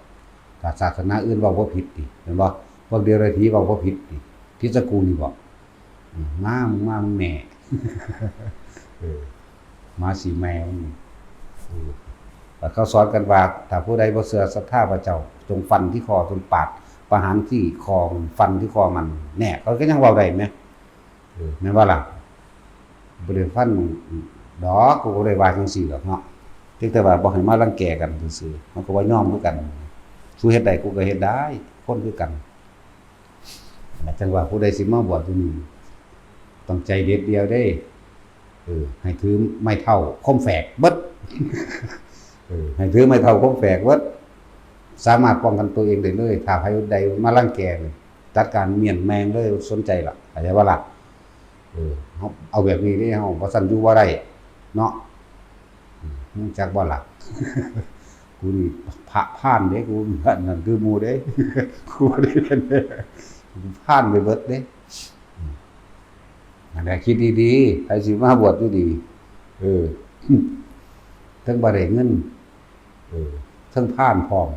ถ้าศาสนาอื่นเว้าบ่ผิดติ แม่นบ่ พวกเดรัจฉีเว้าบ่ผิดติ ผิดแต่กูนี่บ่ อืม มา มึงมา มึงแน่ เออ หมาสีแมวนี่ เออ แต่เขาสอนกันว่า ถ้าผู้ใดบ่เชื่อศรัทธาพระเจ้า จงฟันที่คอ จงปาด ประหารที่คอ ฟันที่คอมัน แน่ เขาก็ยังเว้าได้แหม เออ แม่นบ่ล่ะ บ่ได้ฟันดอก กูก็บ่ได้ว่าจั่งซี้ดอกเนาะ เพียงแต่ว่าบ่ให้มารังแกกันซื่อๆ มันก็บ่ยอมคือกัน สูเฮ็ดได้ กูก็เฮ็ดได้ คนคือกัน จั่งว่าผู้ใดสิมาบวชอยู่นี่ ต้องใจเด็ดเดี่ยวเด้ เออ ให้ถือไม้เท้าคมแฝกเบิด เออ ให้ถือไม้เท้าคมแฝกเบิด สามารถป้องกันตัวเองได้เลย ถ้าใครใดมารังแกนี่ จัดการเมี้ยนแม่งเลย สนใจล่ะ เข้าใจบ่ล่ะ เออ เฮาเอาแบบนี้เด้ เฮา บ่ซั้นอยู่บ่ได้ เนาะ อืม รู้จักบ่ล่ะ กูนี่พระพรานเด้ กูนั่นคือหมู่เด้ กูบ่ได้เป็นเด้ กูพรานไปเบิดเด้ อืม นั่นแหละ คิดดีๆ ใครสิมาบวชอยู่ดี เออ เทิงบ่ได้เงิน เออ เทิงพรานพร้อม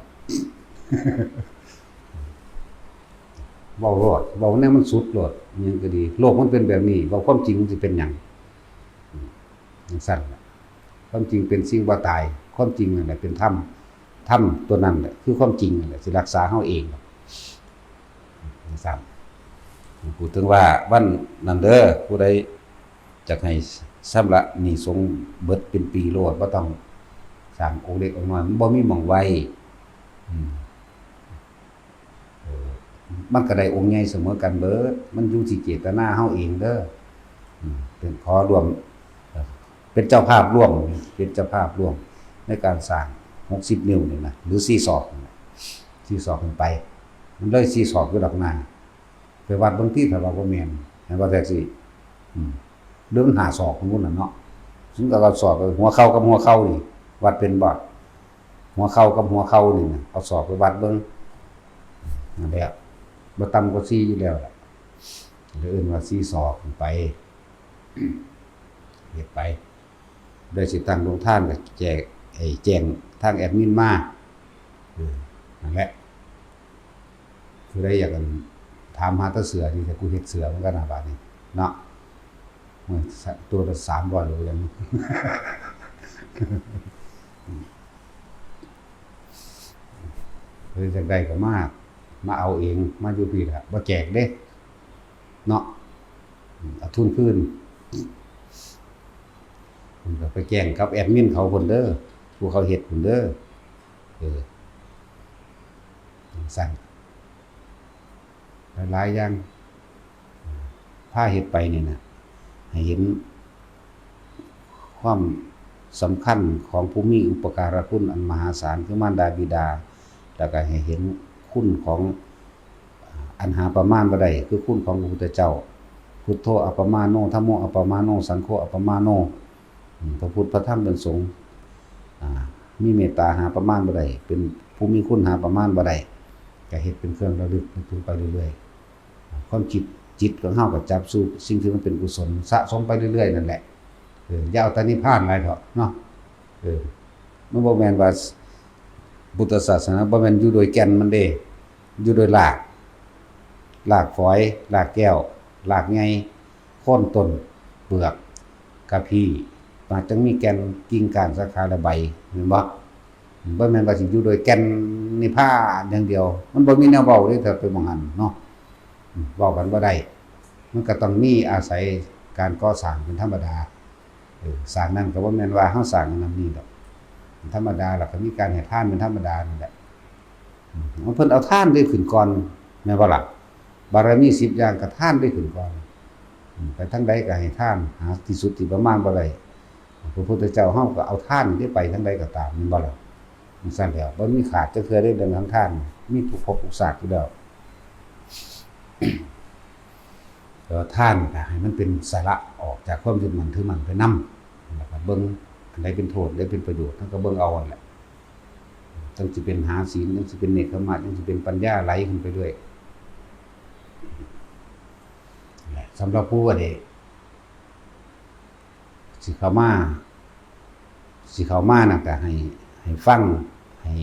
เว้าโลด เว้าแนวมันสุดโลด อิหยังก็ดี โลกมันเป็นแบบนี้ เว้าความจริงมันสิเป็นหยัง อืม จั่งซั้นล่ะ ความจริงเป็นสิ่งบ่ตาย ความจริงนั่นแหละเป็นธรรม ธรรมตัวนั้นแหละคือความจริงนั่นแหละ สิรักษาเฮาเอง จั่งซั้น พูดถึงว่าวันนั้นเด้อ ผู้ใดอยากให้ชำระหนี้สงฆ์เบิดเป็นปีโลด บ่ต้องสร้างองค์เล็กองค์น้อย มันบ่มีหม่องไว้ อืม เออ มันก็ได้องค์ใหญ่เสมอกันเบิด มันอยู่ที่เจตนาเฮาเองเด้อ อืม เป็นขอร่วม เอ่อ เป็นเจ้าภาพร่วม เป็นเจ้าภาพร่วมในการสร้างหกสิบนิ้วนี่นะ หรือสี่ศอกนี่นะ สี่ศอกขึ้นไป มันเลยสี่ศอกอยู่ดอกนา ไปวัดเบิ่งติ ถ้าว่าบ่แม่น ให้ว่าแท้สิ อืม หรือมันห้าศอกพุ้นน่ะเนาะ ซุมก็เอาศอก หัวเข่ากับหัวเข่านี่ วัดเป็นบ่ หัวเข่ากับหัวเข่านี่นะ เอาศอกไปวัดเบิ่ง นั่นแหละ บ่ต่ำกว่าสี่อยู่แล้วล่ะ เลยเอิ้นว่าสี่ศอกขึ้นไป เฮ็ดไป ได้สิตั้งโรงทานก็แจก ไอ้แจ้งทางแอดมินมา เออ นั่นแหละ ผู้ใดอยากถามหาแต่เสื้อนี่ แต่กูเฮ็ดเสื้อเหมือนกันนะบาดนี้ เนาะ โอ้ย ตัวละสามร้อยหรือยัง เออ อยากได้ก็มา มาเอาเอง มาอยู่พี้ล่ะ บ่แจกเด้ เนาะ เอาทุนคืน เพิ่นก็ไปแจ้งกับแอดมินเขาพุ้นเด้อ ผู้เขาเฮ็ดพุ้นเด้อ เออ จั่งซั้น หลายๆอย่าง พาเฮ็ดไปนี่นะ ให้เห็นความสำคัญของผู้มีอุปการะคุณอันมหาศาล คือมารดาบิดา แล้วก็ให้เห็นคุณของ อันหาประมาณบ่ได้ คือคุณของพระพุทธเจ้า พุทโธอัปปมาโน ธัมโมอัปปมาโน สังโฆอัปปมาโน อืม พระพุทธ พระธรรม พระสงฆ์ อ่า มีเมตตาหาประมาณบ่ได้ เป็นผู้มีคุณหาประมาณบ่ได้ ก็เฮ็ดเป็นเครื่องระลึกนึกถึงไปเรื่อยๆ ความคิด จิตของเฮาก็จับสู่สิ่งที่มันเป็นกุศล สะสมไปเรื่อยๆ นั่นแหละ เออ อย่าเอาแต่นิพพานหลายเถาะเนาะ เออ มันบ่แม่นว่าพุทธศาสนาบ่แม่นอยู่โดยแก่นมันเด้ อยู่โดยราก รากฝอย รากแก้ว รากใหญ่ โคนต้น เปลือก กะพี้ มันจั่งมีแก่น กิ่ง ก้าน สาขา และใบ แม่นบ่ บ่แม่นว่าสิอยู่โดยแก่นนิพพานอย่างเดียว มันบ่มีแนวเว้าเด้ ถ้าไปหม่องหั้นเนาะ อืม เว้ากันบ่ได้ มันก็ต้องมีอาศัยการก่อสร้างเป็นธรรมดา เออ สร้างนั่นก็บ่แม่นว่าเฮาสร้างอันนั้นนี่ดอก ธรรมดา แล้วก็มีการให้ทานเป็นธรรมดานั่นแหละ อืม เพิ่นเอาทานได้ขึ้นก่อน แม่นบ่ล่ะ บารมีสิบอย่างก็ทานได้ขึ้นก่อน อืม ไปทางใดก็ให้ทาน หาที่สุดที่ประมาณบ่ได้ พระพุทธเจ้าเฮาก็เอาทานนี่ไปทางใดก็ตาม แม่นบ่ล่ะ จั่งซั้นแหล้ว บ่มีขาดจักเทื่อเด้ เรื่องของทาน มีทุกภพทุกชาติอยู่แล้ว แต่ว่าทานก็ให้มันเป็นสาระออกจากความยึดมั่นถือมั่นไปนำ แล้วก็เบิ่งอันใดเป็นโทษ อันใดเป็นประโยชน์ เฮาก็เบิ่งเอานั่นแหละ จั่งสิเป็นหาศีล จั่งสิเป็นเนกขัมมะ จั่งสิเป็นปัญญาไหลขึ้นไปเรื่อย สำหรับผู้ว่าได้ สิเข้ามา สิเข้ามาน่ะ ก็ให้ ให้ฟัง ให้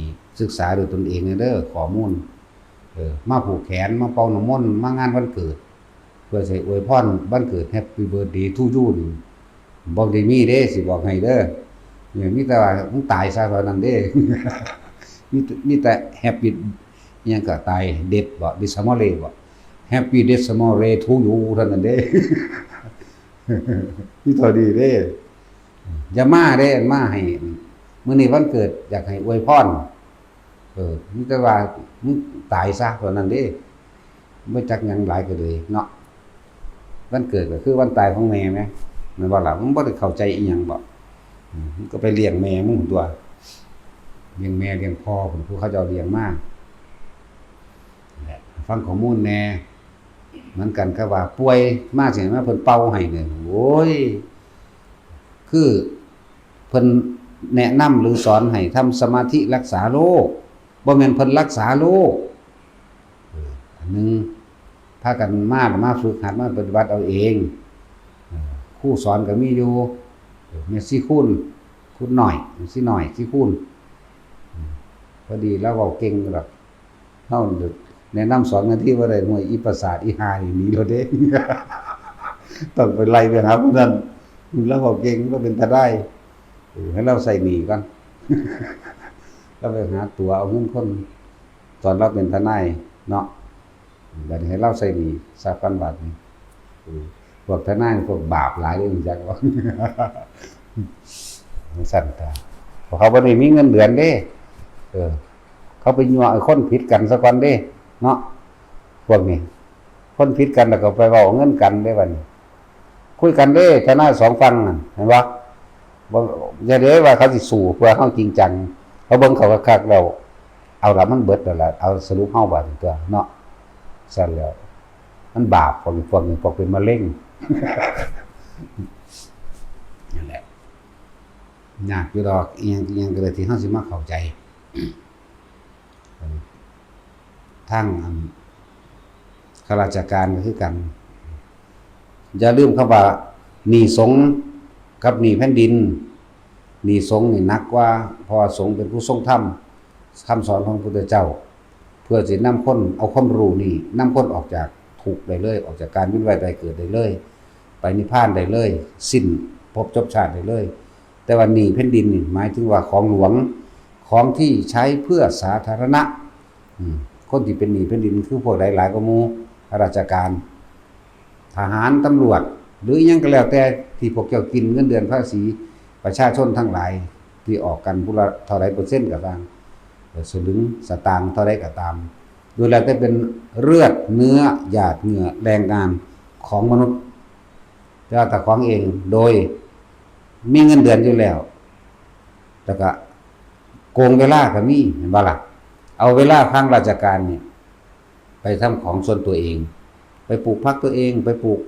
ศึกษาด้วยตนเองเด้อ ข้อมูล เออ มาผูกแขน มาเป่าน้ำมนต์ มางานวันเกิด เพื่อสิอวยพรวันเกิด Happy Birthday to you นี่ บ่ได้มีเด้ สิบอกให้เด้อ เนี่ย มีแต่ว่ามึงตายซะเท่านั้นเด้ มี มีแต่ Happy อิหยังก็ตาย Death บ่ Dismore บ่ Happy Dismore to you เท่านั้นเด้ มีเท่านี้เด้ อย่ามาเด้ มาให้ มื้อนี้วันเกิดอยากให้อวยพร เออ มีแต่ว่ามึงตายซะเท่านั้นเด้ บ่จักหยังหลายก็เลยเนาะ วันเกิดก็คือวันตายของแม่แหม แม่นบ่ล่ะ มึงบ่ได้เข้าใจอีหยังบ่ อืม มึงก็ไปเลี้ยงแม่มึงตัว เลี้ยงแม่เลี้ยงพ่อ ผู้เขาเจ้าเลี้ยงมา ฟังข้อมูลแหน่ เหมือนกันกับว่าป่วยมาสิมาเพิ่นเป่าให้เนี่ย โอ้ย คือเพิ่นแนะนำหรือสอนให้ทำสมาธิรักษาโรค บ่แม่นเพิ่นรักษาโรค เออ อันหนึ่ง พากันมา มาฝึกหัด มาปฏิบัติเอาเอง เออ ครูสอนก็มีอยู่ เออ แม่ชีคูณ คูณน้อย แม่ชีน้อย ชีคูณ อืม พอดีลาวเว้าเก่งดอก เฮาแนะนำสอนกันที่บ่ได้ ห่วย อีประสาท อีห่านี่หนีโลดเด้ ต้องไปไล่ไปหาผู้นั้น ลาวเว้าเก่ง ลาวเป็นทนาย เออ ให้ลาวใส่หนี้ก่อน ลาวไปหาตั๋วเอาเงินคน ตอนลาวเป็นทนายเนาะ บัดนี้ให้ลาวใส่หนี้ซะก่อนบัดนี้ เออ พวกทนายพวกบาปหลายเด้ จักว่า จั่งซั่นตา เพราะเขาบ่ได้มีเงินเดือนเด้ เออ เขาไปยั่วให้คนผิดกันซะก่อนเด้ เนาะ พวกนี้ คนผิดกันแล้วก็ไปเว้าเงินกันเด้บัดนี้ คุยกันเด้ ทนายสองฝั่งนั่น เห็นบ่ บ่ อย่าเด้ว่าเขาสิสู้เพื่อเฮาจริงจัง เขาเบิ่งเขาคักๆแล้ว เอาละมันเบิดแล้วล่ะ เอาสรุปเฮาบาดนี้ตัวเนาะ ซั่นแล้ว มันบาป พวกนี้ พวกนี้ พวกเป็นมะเร็ง นั่นแหละ ยากอยู่ดอก อีหยัง อีหยังก็เลยที่เฮาสิมาเข้าใจ ทางอันข้าราชการก็คือกัน อย่าลืมคำว่าหนี้สงฆ์กับหนี้แผ่นดิน หนี้สงฆ์นี่หนักกว่า เพราะว่าสงฆ์เป็นผู้ทรงธรรม คำสอนของพระพุทธเจ้า เพื่อสินำคน เอาความรู้นี่นำคนออกจากทุกข์ได้เลย ออกจากการเวียนว่ายตายเกิดได้เลย ไปนิพพานได้เลย สิ้นภพจบชาติได้เลย แต่ว่าหนี้แผ่นดินนี่หมายถึงว่าของหลวง ของที่ใช้เพื่อสาธารณะ อืม คนที่เป็นหนี้แผ่นดินคือพวกใดหลายกว่าหมู่ ข้าราชการ ทหาร ตำรวจ หรืออิหยังก็แล้วแต่ที่พวกเจ้ากินเงินเดือนภาษีประชาชนทั้งหลายที่ออกกันผู้ละเท่าใดเปอร์เซ็นต์ก็ตาม เอ่อ สลึงสตางค์เท่าใดก็ตาม ล้วนแล้วแต่เป็นเลือดเนื้อหยาดเหงื่อแรงงานของมนุษย์ แต่ว่าเจ้าของเองโดยมีเงินเดือนอยู่แล้ว แล้วก็โกงเวลาก็มี เห็นบ่ล่ะ เอาเวลาทางราชการนี่ไปทำของส่วนตัวเอง ไปปลูกผักตัวเอง ไปปลูก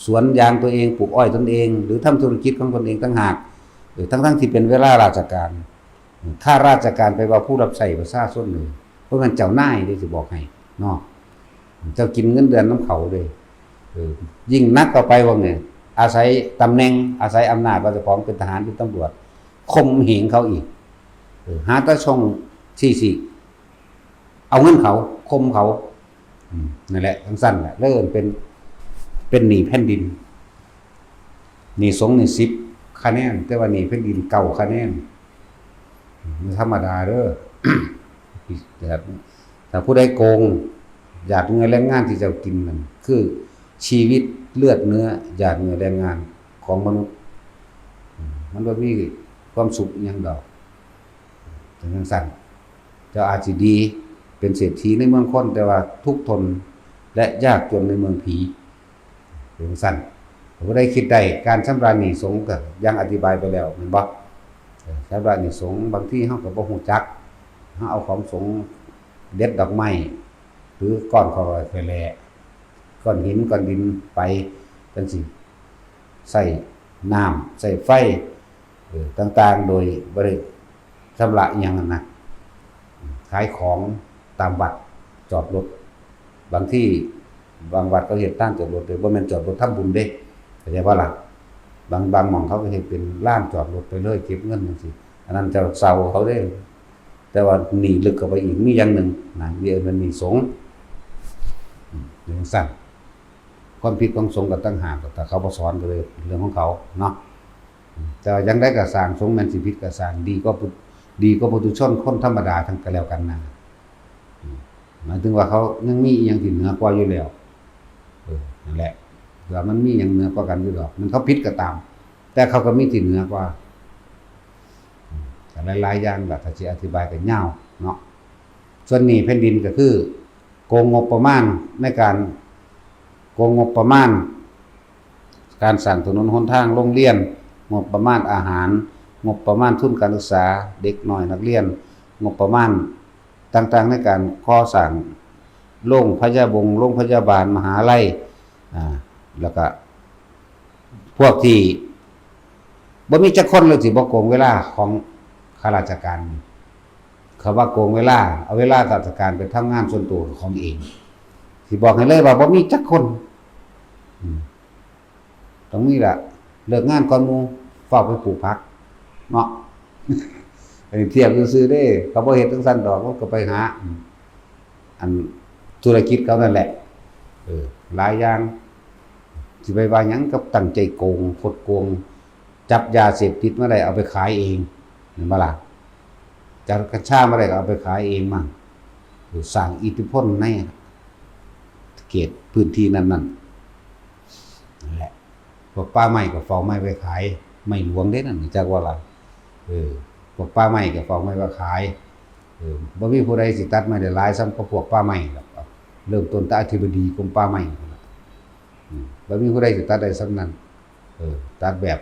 สวนยางตัวเอง ปลูกอ้อยตนเอง หรือทำธุรกิจของตนเองต่างหาก เออ ทั้งๆที่เป็นเวลาราชการ ข้าราชการไปว่าผู้รับใช้ประชาชนเลย เพราะมันเจ้านายเด้ สิบอกให้เนาะ เจ้ากินเงินเดือนนำเขาเลย เออ ยิ่งหนักเข้าไปว่าเนี่ย อาศัยตำแหน่ง อาศัยอำนาจ ว่าเจ้าของเป็นทหาร เป็นตำรวจ ข่มเหงเขาอีก เออ หาแต่ช่องที่สิเอาเงินเขา ข่มเขา อืม นั่นแหละ จั่งซั่นแหละ เลยเป็น เป็นหนี้แผ่นดิน หนี้สงฆ์นี่สิบคะแนน แต่ว่าหนี้แผ่นดินเก้าคะแนน มันธรรมดาเด้อ แต่ถ้าผู้ใดโกงหยาดเหงื่อแรงงานที่เจ้ากินนั่น คือชีวิตเลือดเนื้อหยาดเหงื่อแรงงานของมนุษย์ อืม มันบ่มีความสุขอิหยังดอก เป็นจั่งซั่น เจ้าอาจสิดี เป็นเศรษฐีในเมืองคน แต่ว่าทุกข์ทนและยากจนในเมืองผี เป็นจั่งซั่น ผู้ใดคิดได้ การชำระหนี้สงฆ์ก็อย่างอธิบายไปแล้ว แม่นบ่ เออ ชำระหนี้สงฆ์ บางทีเฮาก็บ่ฮู้จัก เฮาเอาของสงฆ์ เด็ดดอกไม้ หรือก้อนข้าวหลาม ก้อนหิน ก้อนดินไป จั่งซี้ ใช้น้ำ ใช้ไฟ เออ ต่างๆ โดยบ่ได้ชำระอิหยังหั้นนะ ขายของตามวัด จอดรถ บางที่ บางวัดเขาเฮ็ดลานจอดรถเลย บ่แม่นจอดรถทำบุญเด้ เข้าใจบ่ล่ะ บาง บางหม่องเขาก็เฮ็ดเป็นลานจอดรถไปเลย เก็บเงินจั่งซี้ อันนั้นเจ้าเช่าเขาเด้ แต่ว่าหนี้ลึกเข้าไปอีก มีอย่างหนึ่งนะ เรียกเป็นหนี้สงฆ์ อืม เป็นจั่งซั่น ความผิดของสงฆ์ก็ต่างหาก แต่เขาบ่สอนก็เลยเรื่องของเขาเนาะ อืม แต่ว่าอย่างใดก็ซ่าง สงฆ์แม่นสิผิดก็ซ่าง ดีกว่าปุ- ดีกว่าปุถุชนคนธรรมดาทั้งก็แล้วกันนะ อืม หมายถึงว่าเขายังมีอิหยังที่เหนือกว่าอยู่แล้ว เออ นั่นแหละ ว่ามันมีหยังเหนือกว่ากันอยู่ดอก มันเขาผิดก็ตาม แต่เขาก็มีที่เหนือกว่า อืม แต่หลายๆอย่างล่ะ ถ้าสิอธิบายก็ยาวเนาะ ส่วนหนี้แผ่นดินก็คือ โกงงบประมาณในการ โกงงบประมาณ การสร้างถนนหนทาง โรงเรียน งบประมาณอาหาร งบประมาณทุนการศึกษา เด็กน้อยนักเรียน งบประมาณต่างๆในการก่อสร้างโรงพยาบง โรงพยาบาล มหาลัย อ่า แล้วก็ พวกที่บ่มีจักคนเลยสิบ่โกงเวลาของข้าราชการ เขาว่าโกงเวลา เอาเวลาข้าราชการไปทำงานส่วนตัวของเอง สิบอกให้เลยว่าบ่มีจักคน อืม ต้องมีละ เลิกงานก่อนหมู่ ฟ้าวไปปลูกผัก เนาะ อันนี้เทียบซื่อๆเด้ เขาบ่เฮ็ดจั่งซั้นดอก เขาก็ไปหา อันธุรกิจเขานั่นแหละ เออ หลายอย่าง สิไปว่าหยังกับตั้งใจโกง คดโกง จับยาเสพติดมาได้เอาไปขายเอง เห็นบ่ล่ะ จับกัญชามาได้ก็เอาไปขายเองมั่ง เออ สร้างอิทธิพลในเขตพื้นที่นั้นๆ นั่นแหละ พวกป่าไม้ก็เฝ้าไม้ไว้ขาย ไม้หลวงเด้นั่น จักว่าล่ะ เออ พวกป่าไม้ก็เฝ้าไม้ไว้ขาย เออ บ่มีผู้ใดสิตัดไม้ได้หลายส่ำกับพวกป่าไม้ดอก เริ่มต้นแต่อธิบดีกรมป่าไม้นั่นล่ะ อืม บ่มีผู้ใดสิตัดได้ส่ำนั้น เออ ตัดแบบ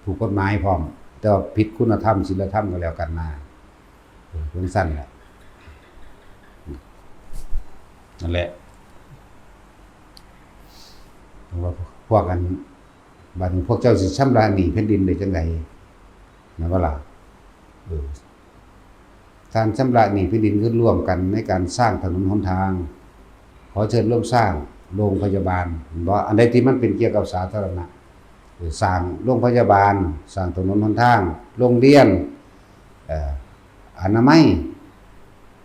ถูกกฎหมายพร้อม แต่ว่าผิดคุณธรรมศีลธรรมก็แล้วกันนะ เออ จั่งซั้นแหละ นั่นแหละ ว่าพวกอัน บัดนี้พวกเจ้าสิชำระหนี้แผ่นดินได้จั่งใด แม่นบ่ล่ะ เออ การชำระหนี้แผ่นดินคือร่วมกันในการสร้างถนนหนทาง ขอเชิญร่วมสร้างโรงพยาบาล เห็นบ่ อันใดที่มันเป็นเกี่ยวกับสาธารณะ เออ สร้างโรงพยาบาล สร้างถนนหนทาง โรงเรียน เอ่อ อนามัย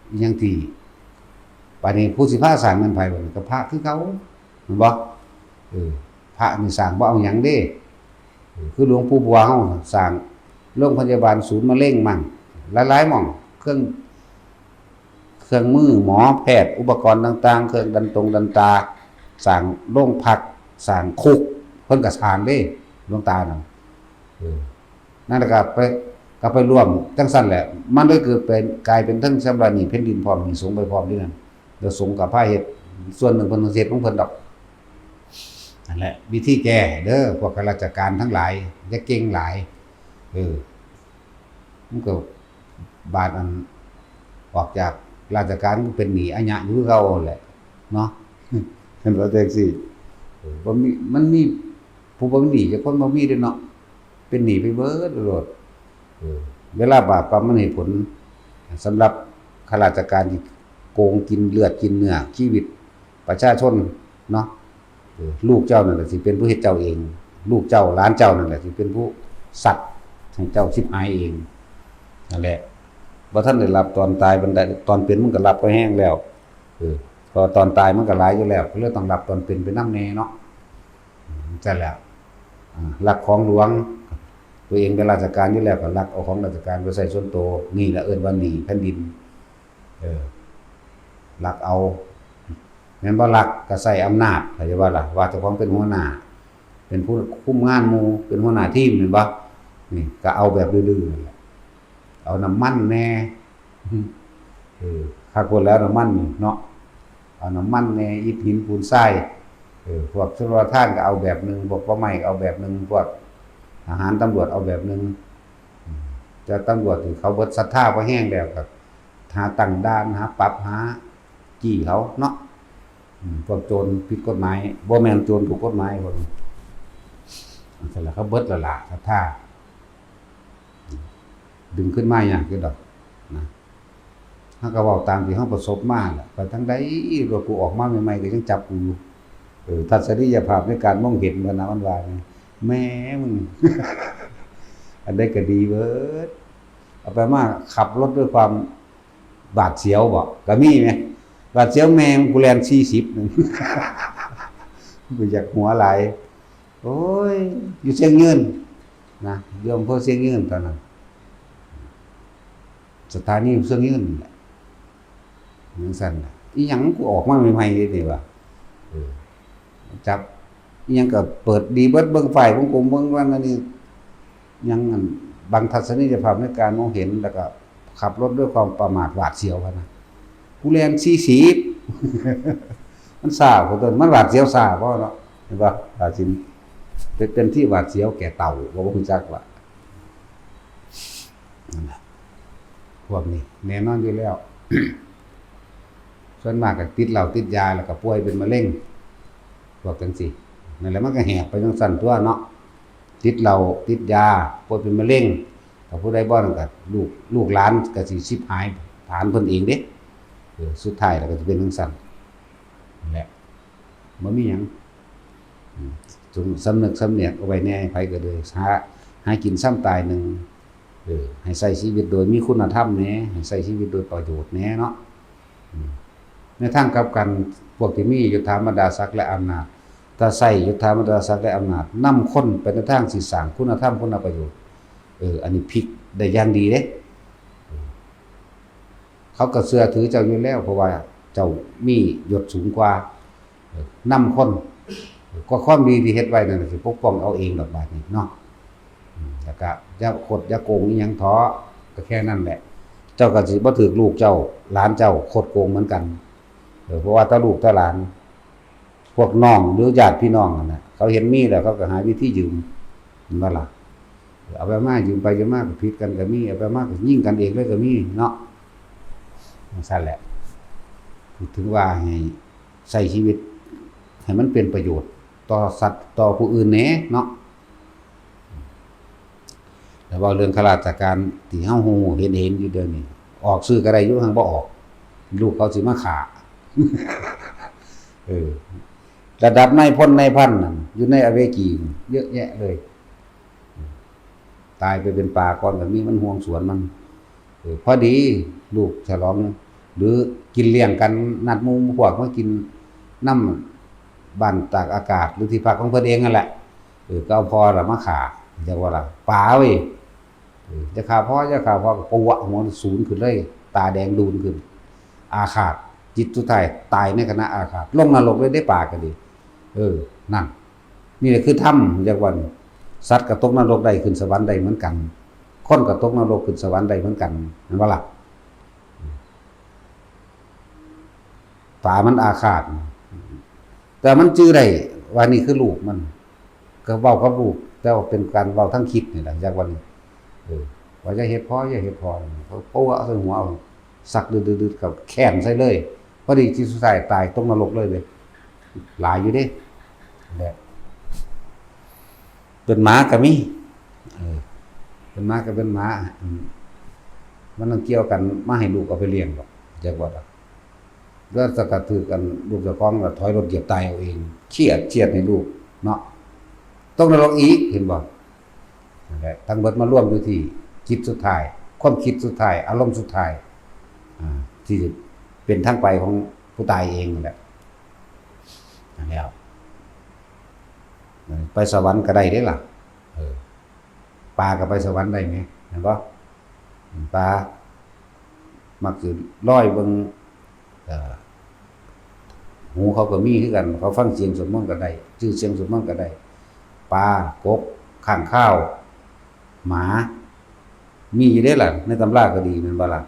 อิหยังที่ บัดนี้ผู้สิพาสร้างแม่นไผบัดนี้ ก็พระคือเก่า แม่นบ่ เออ พระนี่สร้างบ่เอาหยังเด้ เออ คือหลวงปู่บัวเฮาสร้างโรงพยาบาลศูนย์มะเร็งมั่ง หลายๆหม่อง เครื่อง เครื่องมือหมอแพทย์ อุปกรณ์ต่างๆ เครื่องดันตรงดันตา สร้างโรงพัก สร้างคุก เพิ่นก็สร้างเด้ หลวงตานั่น เออ นั่นแหละก็ไป ก็ไปร่วมจั่งซั้นแหละ มันเลยเกิดเป็น กลายเป็นทั้งชำระหนี้แผ่นดินพร้อม หนี้สงฆ์ไปพร้อมที่นั่น แล้วสงฆ์ก็พาเฮ็ด ส่วนหนึ่งเพิ่นก็เฮ็ดของเพิ่นดอก นั่นแหละ วิธีแก้เด้อ พวกข้าราชการทั้งหลาย อย่าเก่งหลาย เออ มันก็บาดอัน ออกจากราชการก็เป็นหนี้อาญะอยู่คือเก่าแหละ เนาะ เห็นบ่จั่งซี้ เออ บ่มี มันมีผู้บ่มีหนี้จักคนบ่มีเด้เนาะ เป็นหนี้ไปเบิดโลด เออ เวลาบาปกรรมมันให้ผล สำหรับข้าราชการที่โกงกินเลือดกินเนื้อชีวิตประชาชนเนาะ เออ ลูกเจ้านั่นแหละสิเป็นผู้เฮ็ดเจ้าเอง ลูกเจ้าหลานเจ้านั่นแหละสิเป็นผู้สัตว์ให้เจ้าชิบหายเอง นั่นแหละ บ่ทันได้รับตอนตายปานใด ตอนเป็นมันก็รับก็แฮงแล้ว เออ เพราะตอนตายมันก็หลายอยู่แล้ว ก็เลยต้องรับตอนเป็นไปนำแน่เนาะ อืม จั่งซั้นแหละ อ่า ลักของหลวง ตัวเองเป็นราชการอยู่แล้วก็ลักเอาของราชการไปใช้ส่วนตัว นี่แหละเอิ้นว่าหนี้แผ่นดิน เออ ลักเอา แม่นบ่ ลักก็ใช้อำนาจ เข้าใจบ่ล่ะ ว่าเจ้าของเป็นหัวหน้า เป็นผู้คุมงานหมู่ เป็นหัวหน้าทีม แม่นบ่ นี่ก็เอาแบบดื้อๆนั่นแหละ เอาน้ำมันแหน่ เออ คักโพดแล้วน้ำมันนี่เนาะ เอาน้ำมันแหน่ อิฐหินปูนทราย เออ พวกชลประทานก็เอาแบบหนึ่ง พวกป่าไม้ก็เอาแบบหนึ่ง พวกทหารตำรวจเอาแบบหนึ่ง อืม แต่ตำรวจนี่เขาเบิดศรัทธาพอแฮงแล้วก็หาตั้งด่าน หาปรับ หาจี้เขาเนาะ อืม พวกโจรผิดกฎหมาย บ่แม่นโจรถูกกฎหมายพวกนี้ จั่งซั้นล่ะ เขาเบิดแล้วล่ะศรัทธา ดึงขึ้นมายากอยู่ดอกนะ เฮาก็เว้าตามที่เฮาประสบมาแหละ ไปทางใด รถกูออกมาใหม่ๆก็ยังจับกูอยู่ เออ ทัศนียภาพในการมองเห็นกันนะ มันว่าไง แม่มึง อันใดก็ดีเบิด เอาไปมาขับรถด้วยความหวาดเสียวบ่ ก็มีไหม หวาดเสียวแม่ง กูแล่นสี่สิบนึง กูอยากหัวหลาย โอ้ย อยู่เชียงยืนนะ อยู่อำเภอเชียงยืนตอนนั้น สถานีเชียงยืนแหละ จั่งซั้นน่ะ อีหยังกูออกมาใหม่ๆนี่วะ เออ จับ อีหยังก็เปิดดีเบิด เบิ่งไฟล์วงกลม เบิ่งวันอันนี้ ยังอัน บางทัศนียภาพในการมองเห็น แล้วก็ขับรถด้วยความประมาทหวาดเสียวพะนะ กูแล่นสี่สิบ มันซ่าโพด มันหวาดเสียวซ่าพอเนาะ เห็นปะ อาจสิเป็น เป็นที่หวาดเสียวแก่เต่า บ่ฮู้จักว่า นั่นแหละ พวกนี้แน่นอนอยู่แล้ว ส่วนมากก็ติดเหล้าติดยาแล้วก็ป่วยเป็นมะเร็ง พวกจังซี้ นั่นแหละ มันก็แหกไปจังซั่นตั๊วเนาะ ติดเหล้าติดยา ป่วยเป็นมะเร็ง ถ้าผู้ใดบ่นั่นก็ลูก ลูกหลานก็สิฉิบหาย ฐานเพิ่นเองเด้ เออ สุดท้ายแล้วก็สิเป็นจังซั่น นั่นแหละ บ่มีหยัง อืม จงสำนึกสำเนียกเอาไว้แหน่ ไผก็เลย หา หากินส่ำตายหนึ่ง เออ ให้ใช้ชีวิตโดยมีคุณธรรมแหน่ ให้ใช้ชีวิตโดยประโยชน์แหน่เนาะ อืม ในทางกลับกัน พวกที่มียศถาบรรดาศักดิ์และอำนาจ ถ้าใช้ยศถาบรรดาศักดิ์และอำนาจนำคนไปในทางสิสร้างคุณธรรมคุณประโยชน์ เออ อันนี้พลิกได้อย่างดีเด้ เออ เขาก็เชื่อถือเจ้าอยู่แล้ว เพราะว่าเจ้ามียศสูงกว่า เออ นำคน เออ ก็ความดีที่เฮ็ดไว้นั่นน่ะสิปกป้องเอาเองดอกบาดนี้เนาะ อืม แล้วก็อย่าคดอย่าโกงอิหยังเถาะ ก็แค่นั้นแหละ เจ้าก็สิบ่ถืกลูกเจ้า หลานเจ้าคดโกงเหมือนกัน เออ เพราะว่าแต่ลูกแต่หลาน พวกน้องหรือญาติพี่น้องนั่นน่ะ เขาเห็นมีแล้วเขาก็หาวิธียืม เห็นบ่ล่ะ เอาไปมายืมไปยืมมาก็ผิดกันก็มี เอาไปมาก็ยิงกันเองเลยก็มีเนาะ จังซั่นแหละ ถึงว่าให้ใช้ชีวิตให้มันเป็นประโยชน์ต่อสัตว์ต่อผู้อื่นแหน่เนาะ แล้วเว้าเรื่องข้าราชการที่เฮาฮู้เห็นๆอยู่เดี๋ยวนี้ ออกสื่อก็ได้อยู่ หั้งบ่ออก ลูกเขาสิมาฆ่า เออ ระดับนายพลนายพันนั่น อยู่ในอเวจีเยอะแยะเลย ตายไปเป็นปลาก่อนก็มี มันห่วงสวนมัน เออ พอดีลูกฉลอง หรือกินเลี้ยงกัน นัดหมู่พวกมากินนำบ้านตากอากาศ หรือที่พักของเพิ่นเองนั่นแหละ เออ ก็เอาพ่อละมาฆ่า จั่งว่าล่ะ ป๋าเว้ย เออ อย่าฆ่าพ่อ อย่าฆ่าพ่อ ก็ปวะหัวสูนขึ้นเลย ตาแดงดูนขึ้น อาฆาต จิตสุดท้ายตายในขณะอาฆาต ลงนรกเลยเด้ ป๋าก็ดี เออ นั่น นี่แหละคือธรรม จั่งว่านี่ สัตว์ก็ตกนรกได้ ขึ้นสวรรค์ได้เหมือนกัน คนก็ตกนรกขึ้นสวรรค์ได้เหมือนกัน แม่นบ่ล่ะ ป๋ามันอาฆาต แต่มันจื่อได้ว่านี่คือลูกมัน ก็เว้ากับลูก แต่ว่าเป็นการเว้าทางคิดนี่แหละ จั่งว่านี่ เออ ว่าอย่าเฮ็ดพ่อ อย่าเฮ็ดพ่อ เพราะว่าเอาใส่หัว เอาสักดืดๆๆ กับแค้นใส่เลย พอดีที่สุดท้ายตายตกนรกเลยเว้ย หลายอยู่เด้ แบบ เป็นหมาก็มี เออ เป็นหมาก็เป็นหมา อืม มันต้องเกี่ยวกัน มาให้ลูกเอาไปเลี้ยงดอก จั่งว่าล่ะ แล้วสกัดถืกกัน ลูกเจ้าของก็ถอยรถเหยียบตายเอาเอง เครียด เครียดให้ลูกเนาะ ตกนรกอีก เห็นบ่ นั่นแหละ ทั้งหมดมารวมอยู่ที่จิตสุดท้าย ความคิดสุดท้าย อารมณ์สุดท้าย อ่า ที่เป็นทางไปของผู้ตายเองนั่นแหละ นั่นแล้ว ไปสวรรค์ก็ได้เด้ล่ะ เออ ป๋าก็ไปสวรรค์ได้แหม เห็นบ่ ป๋ามักสิลอยเบิ่ง เอ่อ หูเขาก็มีคือกัน เขาฟังเสียงสวดมนต์ก็ได้ จื่อเสียงสวดมนต์ก็ได้ ป๋า กบ ค้างคาว หมา มีอยู่เด้ล่ะ ในตำราก็ดี แม่นบ่ล่ะ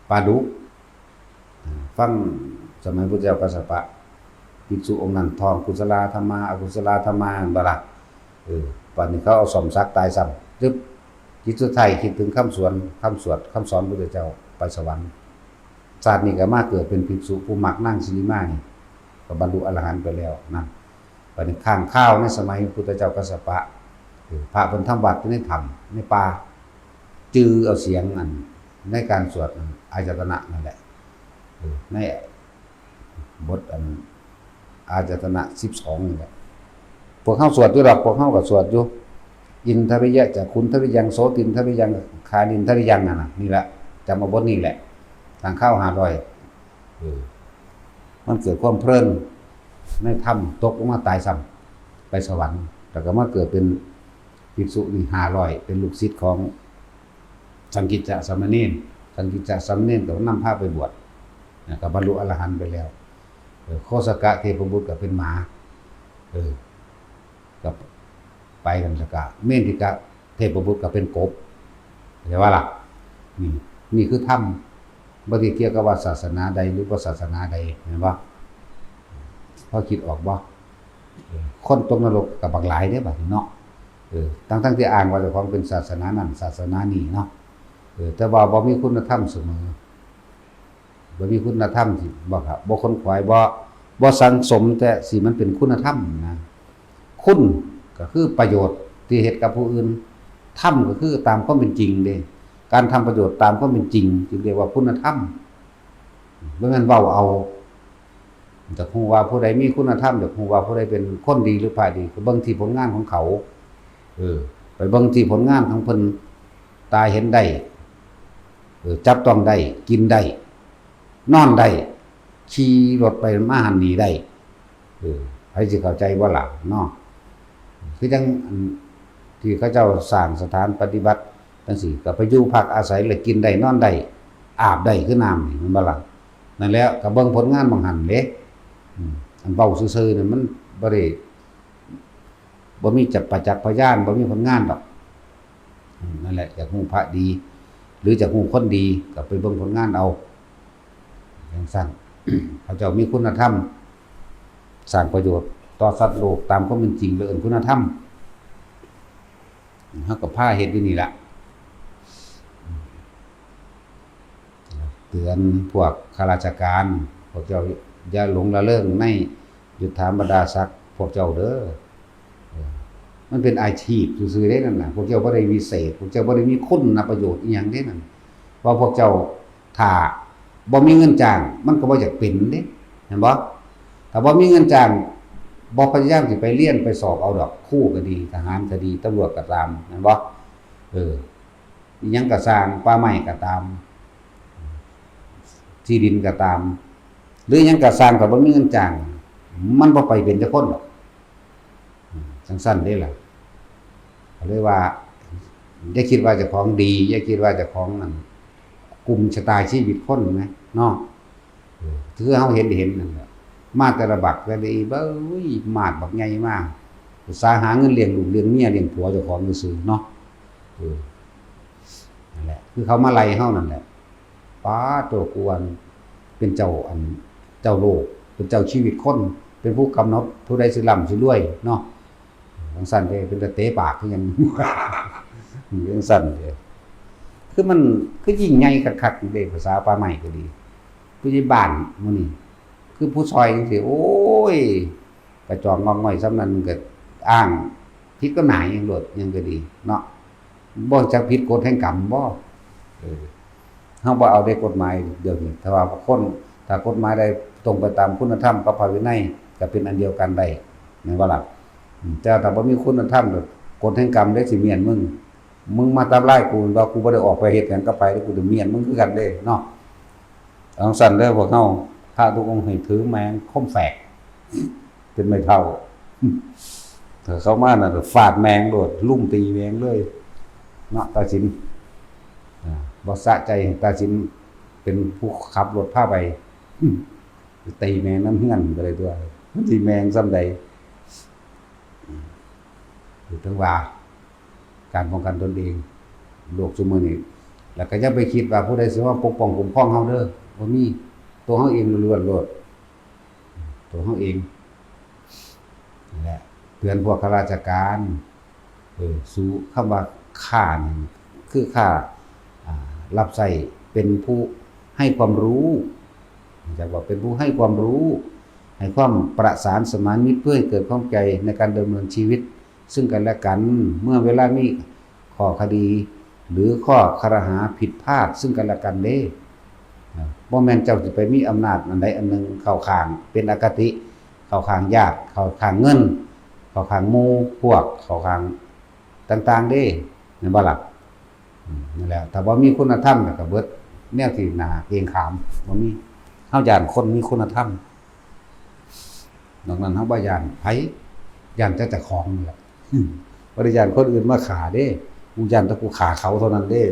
ปลาดุก ฟังสมัยพุทธเจ้ากัสสปะ ภิกษุองค์นั้นท่องกุศลาธัมมา อกุศลาธัมมา แม่นบ่ล่ะ เออ บัดนี้เขาเอาส้อมสักตายซ้ำ จึ๊บ จิตสุดท้ายคิดถึงคำสวน คำสวด คำสอนพุทธเจ้า ไปสวรรค์ ชาตินี้ก็มาเกิดเป็นภิกษุผู้มักนางสิริมานี่ ก็บรรลุอรหันต์ไปแล้วนั่น บัดนี้ค้างคาวในสมัยพุทธเจ้ากัสสปะ เออ พระเพิ่นทำวัดอยู่ในถ้ำ ในป่า จื่อเอาเสียงอัน ในการสวดอันอายตนะนั่นแหละ เออ ในบทอันอายตนะสิบสองนี่แหละ พวกเฮาสวดอยู่ดอก พวกเฮาก็สวดอยู่ อินทริยะจักขุนทริยัง โสตินทริยัง คานินทริยัง นั่นน่ะ นี่แหละ จำเอาบทนี้แหละ ค้างคาวห้าร้อย เออ มันเกิดความเพลินในธรรม ตกลงมาตายซ้ำ ไปสวรรค์ แล้วก็มาเกิดเป็นภิกษุนี่ห้าร้อย เป็นลูกศิษย์ของสังกิจจะสามเณร สังกิจจะสามเณรก็นำพาไปบวช นะ ก็บรรลุอรหันต์ไปแล้ว เออ โคสกะเทพบุตรก็เป็นหมา เออ ก็ไปกัน แล้วก็เมนทิกะเทพบุตรก็เป็นกบ เห็นว่าล่ะ นี่ นี่คือธรรม บ่ได้เกี่ยวกับว่าศาสนาใดหรือบ่ศาสนาใด เห็นบ่ พอคิดออกบ่ เออ คนตกนรกก็บักหลายเด้บัดนี้เนาะ เออ ทั้งๆที่อ้างว่าเจ้าของเป็นศาสนานั้นศาสนานี้เนาะ เออ แต่ว่าบ่มีคุณธรรมเสมอ บ่มีคุณธรรมที่ บ่ครับ บ่ขนขวาย บ่ บ่สั่งสมแต่สิ่งมันเป็นคุณธรรมนะ คุณก็คือประโยชน์ที่เฮ็ดกับผู้อื่น ธรรมก็คือตามความเป็นจริงเด้ การทำประโยชน์ตามความเป็นจริง จึงเรียกว่าคุณธรรม บ่แม่นเว้าเอา อยากฮู้ว่าผู้ใดมีคุณธรรม อยากฮู้ว่าผู้ใดเป็นคนดีหรือพระดี ก็เบิ่งที่ผลงานของเขา เออ ไปเบิ่งที่ผลงานของเพิ่น ตาเห็นได้ เออ จับต้องได้ กินได้ นอนได้ ขี่รถไปมาหั้นนี่ได้ เออ ไผสิเข้าใจบ่ล่ะเนาะ คือจั่งอันที่เขาเจ้าสร้างสถานปฏิบัติจั่งซี้ ก็ไปอยู่พักอาศัย แล้วกินได้ นอนได้ อาบได้ คือน้ำนี่ แม่นบ่ล่ะ นั่นแหละ ก็เบิ่งผลงานหม่องหั้นเด้ อืม อันเว้าซื่อๆนี่มันบ่ได้ บ่มีจักประจักษ์พยาน บ่มีผลงานดอก อืม นั่นแหละ อยากฮู้พระดี หรืออยากฮู้คนดี ก็ไปเบิ่งผลงานเอา จั่งซั้น เขาเจ้ามีคุณธรรม สร้างประโยชน์ต่อสัตว์โลกตามความเป็นจริง และเอิ้นคุณธรรม เฮาก็พาเฮ็ดอยู่นี่ล่ะ เตือนพวกข้าราชการ พวกเจ้าอย่าหลงละเลงในยศถาบรรดาศักดิ์พวกเจ้าเด้อ เออ มันเป็นอาชีพซื่อๆเด้นั่นน่ะ พวกเจ้าบ่ได้วิเศษ พวกเจ้าบ่ได้มีคุณประโยชน์อีหยังเด้นั่น ว่าพวกเจ้าถ้าบ่มีเงินจ้าง มันก็บ่อยากเป็นเด้ เห็นบ่ ถ้าบ่มีเงินจ้าง บ่พยายามสิไปเรียนไปสอบเอาดอก ครูก็ดี ทหารก็ดี ตำรวจก็ตาม เห็นบ่ เออ อิหยังก็ซ่าง ป่าไม้ก็ตาม ที่ดินก็ตาม หรืออิหยังก็ซ่าง ถ้าบ่มีเงินจ้าง มันบ่ไปเป็นจักคนดอก อืม จั่งซั้นเด้ล่ะ ก็เลยว่า อย่าคิดว่าเจ้าของดี อย่าคิดว่าเจ้าของนั่น กุมชะตาชีวิตคนนะเนาะ เออ คือเฮาเห็น เห็นนั่นแหละ มาแต่ละบักแต่ละอี เบ้ย มาดบักใหญ่มาก อุตส่าห์หาเงินเลี้ยงลูกเลี้ยงเมียเลี้ยงผัวเจ้าของซื่อๆเนาะ เออ นั่นแหละ คือเขามาไล่เฮานั่นแหละ ป๊าดโต กูอันเป็นเจ้าอัน เจ้าโลก เป็นเจ้าชีวิตคน เป็นผู้กำหนดผู้ใดสิร่ำสิรวยเนาะ จั่งซั้นเด้ เป็นตาเตะปากคือหยัง จั่งซั้นเด้ คือมัน คือยิ่งใหญ่คักๆเด้ ภาษาป่าไม้ก็ดี ผู้ใหญ่บ้านหมู่นี้ คือผู้ซอยจั่งซี้ โอ้ย กระจอกงอกง่อยส่ำนั้นก็อ้างผิดกฎหมายหยังโลด หยังก็ดีเนาะ บ่จักผิดกฎแห่งกรรมบ่ เออ เฮาบ่เอาเด้กฎหมายเดี๋ยวนี้ ถ้าว่าคน ถ้ากฎหมายใดตรงไปตามคุณธรรมกับพระวินัย ก็เป็นอันเดียวกันได้ แม่นบ่ล่ะ อืม แต่ถ้าบ่มีคุณธรรม กฎแห่งกรรมเด้สิเมียนมึง มึงมาทำร้ายกู ว่ากูบ่ได้ออกไปเฮ็ดหยังกับไผ กูสิเมียนมึงคือกันเด้เนาะ จั่งซั้นเด้อพวกเฮา พระทุกองค์ให้ถือแมงคมแฝก เป็นไม้เท้า ถ้าเข้ามาน่ะ ฟาดแมงโลด ลุ่มตีแมงเลย เนาะ ตาสิน อ่า บ่สะใจ ตาสินเป็นผู้ขับรถพาไป ตีแมงนำเฮือนก็เลยตัว มันสิแมงส่ำใด อืม อยู่ถึงว่า การป้องกันตนเอง โลกซุมื้อนี้ แล้วก็อย่าไปคิดว่าผู้ใดสิมาปกป้องคุ้มครองเฮาเด้อ บ่มี ตัวเฮาเองล้วนๆโลด ตัวเฮาเอง นั่นแหละ เตือนพวกข้าราชการ เออ สู้คำว่าข้านี่ คือข้า อ่า รับใช้เป็นผู้ให้ความรู้ จักว่าเป็นผู้ให้ความรู้ ให้ความประสานสมานมิตร เพื่อให้เกิดความเข้าใจในการดำเนินชีวิตซึ่งกันและกัน เมื่อเวลามีข้อคดี หรือข้อครหาผิดพลาดซึ่งกันและกันเด้ อ่า บ่แม่นเจ้าสิไปมีอำนาจอันใดอันหนึ่งเข้าข้าง เป็นอคติ เข้าข้างญาติ เข้าข้างเงิน เข้าข้างหมู่พวก เข้าข้างต่างๆเด้ แม่นบ่ล่ะ อืม นั่นแหละ ถ้าบ่มีคุณธรรมแล้วก็เบิด แนวที่น่าเกรงขาม บ่มี เฮาย้านคนมีคุณธรรม นอกนั้นเฮาบ่ย้านไผ ย้านแต่เจ้าของนี่แหละ อืม บ่ได้ย้านคนอื่นมาฆ่าเด้ กูย้านแต่กูฆ่าเขาเท่านั้นเด้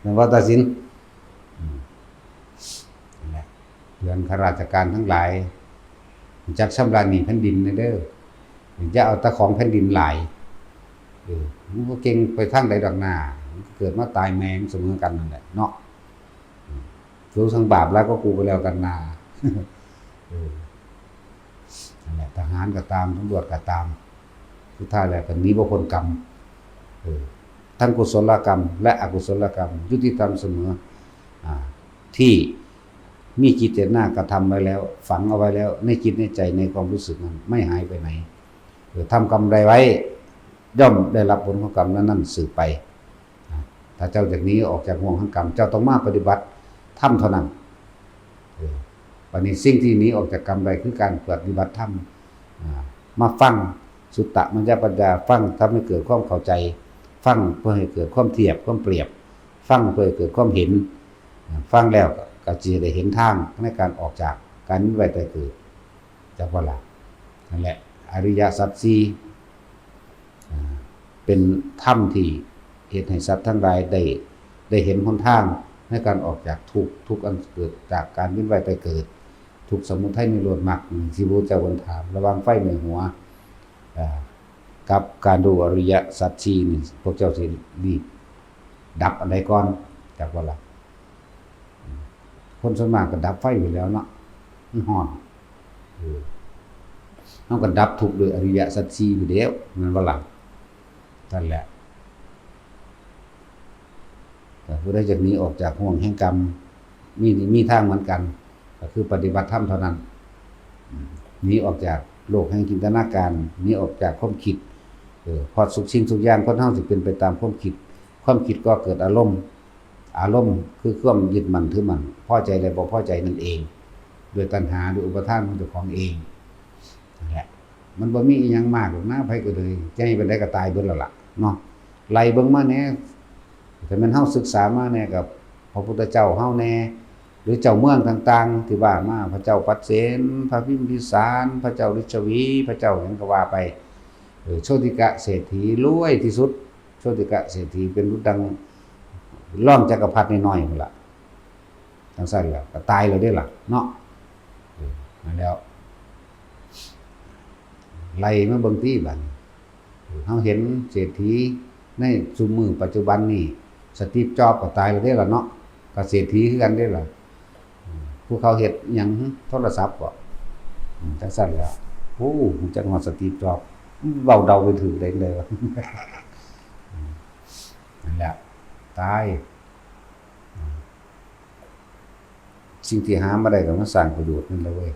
แม่นบ่ตาสิน อืม นั่นแหละ เตือนข้าราชการทั้งหลาย รู้จักชำระหนี้แผ่นดินแหน่เด้อ อย่าเอาแต่ของแผ่นดินหลาย เออ มึงบ่เก่งไปทางใดดอกนา เกิดมาตายแม่งเสมอกันนั่นแหละเนาะ อืม สูงสังบาปแล้วก็กูก็แล้วกันนา เออ นั่นแหละ ทหารก็ตาม ตำรวจก็ตาม สุดท้ายแล้วก็หนีบ่พ้นกรรม เออ ทั้งกุศลกรรม และอกุศลกรรม ยุติธรรมเสมอ อ่า ที่มีจิตเจตนากระทำไว้แล้ว ฝังเอาไว้แล้ว ในจิตในใจ ในความรู้สึกนั้น ไม่หายไปไหน เออ ทำกรรมใดไว้ ย่อมได้รับผลของกรรมนั้นๆ สืบไป อ่า ถ้าเจ้าอยากหนีออกจากห่วงแห่งกรรม เจ้าต้องมาปฏิบัติธรรมเท่านั้น เออ บัดนี้สิ่งที่หนีออกจากกรรมได้คือการปฏิบัติธรรม อ่า มาฟัง สุตตะมัญญปัญญา ฟังทำให้เกิดความเข้าใจ ฟังเพื่อให้เกิดความเทียบ ความเปรียบ ฟังเพื่อให้เกิดความเห็น อ่า ฟังแล้วก็จะได้เห็นทางในการออกจากการมีไว้แต่เกิด จักว่าล่ะ นั่นแหละ อริยสัจสี่ อ่า เป็นธรรมที่เฮ็ดให้สัตว์ทั้งหลายได้ ได้เห็นหนทางในการออกจากทุกข์ ทุกข์อันเกิดจากการเวียนว่ายตายเกิด ทุกข์สมุทัยนิโรธมรรค ที่พระพุทธเจ้าเพิ่นถาม ระหว่างไฟไหม้หัว อ่า กับการรู้อริยสัจสี่นี่ พวกเจ้าสิรีบดับอันใดก่อน จักว่าล่ะ คนส่วนมากก็ดับไฟอยู่แล้วเนาะ มันฮ้อน เออ เฮาก็ดับทุกข์ด้วยอริยสัจสี่อยู่แล้ว แม่นบ่ล่ะ นั่นแหละ แต่ผู้ใดอยากหนีออกจากห่วงแห่งกรรม มี มีทางเหมือนกัน ก็คือปฏิบัติธรรมเท่านั้น อืม หนีออกจากโลกแห่งจินตนาการ หนีออกจากความคิด เออ เพราะทุกสิ่งทุกอย่างคนเฮาสิเป็นไปตามความคิด ความคิดก่อเกิดอารมณ์ อารมณ์คือความยึดมั่นถือมั่น พอใจและบ่พอใจนั่นเอง ด้วยตัณหา ด้วยอุปาทานของเจ้าของเอง นั่นแหละ มันบ่มีอิหยังมากหรอกนะ ไผก็เลย จะให้ปานใดก็ตายเบิดแล้วล่ะเนาะ ไล่เบิ่งมาแหน่ แต่แม่นเฮาศึกษามาแหน่กับพระพุทธเจ้าเฮาแหน่ หรือเจ้าเมืองต่างๆ ที่ว่ามา พระเจ้าปัดเสน พระพิมพิสาร พระเจ้าลิชวี พระเจ้าหยังก็ว่าไป เออ โชติกะเศรษฐีรวยที่สุด โชติกะเศรษฐีเป็นผู้ดัง รองจักรพรรดิน้อยๆ นั่นล่ะ จังซั่นล่ะ ก็ตายแล้วเด้ล่ะเนาะ เออ นั่นแล้ว ไล่มาเบิ่งติบัดนี้ เฮาเห็นเศรษฐีในซุมื้อปัจจุบันนี่ สตีฟ จ็อบส์ก็ตายแล้วเด้ล่ะเนาะ ก็เศรษฐีคือกันเด้ล่ะ อืม ผู้เขาเฮ็ดหยัง โทรศัพท์บ่ อืม จังซั่นแหล้ว โอ้ รู้จักฮอด สตีฟ จ็อบส์ เว้าเดาไปถืกได้เลยวะ อืม นั่นแหละ ตาย อืม สิ่งที่หามาได้ก็มาสร้างประโยชน์นั่นแหละเว้ย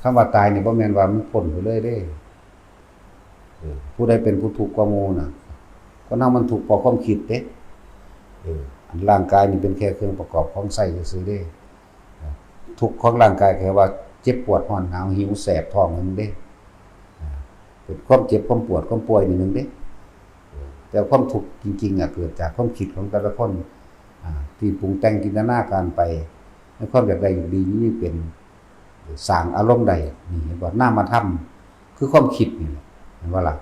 คำว่าตายนี่บ่แม่นว่ามันพ้นไปเลยเด้ เออ ผู้ใดเป็นผู้ทุกข์กว่าหมู่น่ะ คนเฮามันทุกข์เพราะความคิดเด้ เออ อันร่างกายนี่เป็นแค่เครื่องประกอบของใช้ซื่อๆเด้ ทุกข์ของร่างกายก็คือว่าเจ็บปวดร้อนหนาวหิวแสบท้องนั่นเด้ อ่า เป็นความเจ็บความปวดความป่วยนี่หนึ่งเด้ เออ แต่ความทุกข์จริงๆอ่ะเกิดจากความคิดของแต่ละคน อ่า ที่ปรุงแต่งจินตนาการไป ในความอยากได้อยากดีนี่เป็น สร้างอารมณ์ได้ นี่เห็นบ่ นามธรรม คือความคิดนี่แหละ เห็นบ่ล่ะ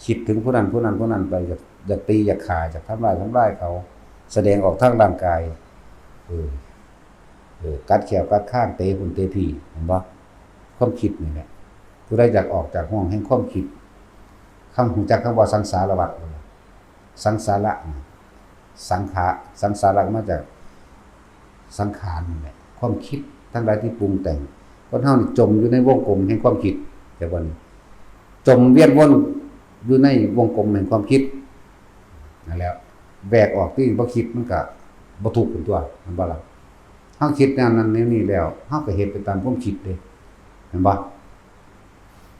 คิดถึงผู้นั้นผู้นั้นผู้นั้นไป อยาก อยากตีอยากฆ่า อยากทำร้ายทำลายเขา แสดงออกทางร่างกาย เออ เออ กัดแข้วกัดคาง เตะพุ้นเตะพี้ เห็นบ่ ความคิดนี่แหละ ผู้ใดอยากออกจากห่วงแห่งความคิด คำ รู้จักคำว่าสังสารวัฏบ่ล่ะ สังสาระนี่ สังขา สังสารวัฏมาจากสังขารนั่นแหละ ความคิดทั้งหลายที่ปรุงแต่ง คนเฮานี่จมอยู่ในวงกลมแห่งความคิด แต่ว่านี่ จมเวียนวนอยู่ในวงกลมแห่งความคิด นั่นแหละ แหวกออกที่บ่คิดมันก็บ่ทุกข์เป็นตัว แม่นบ่ล่ะ เฮาคิดแนวนั้นแนวนี้แล้ว เฮาก็เฮ็ดไปตามความคิดเด้ แม่นบ่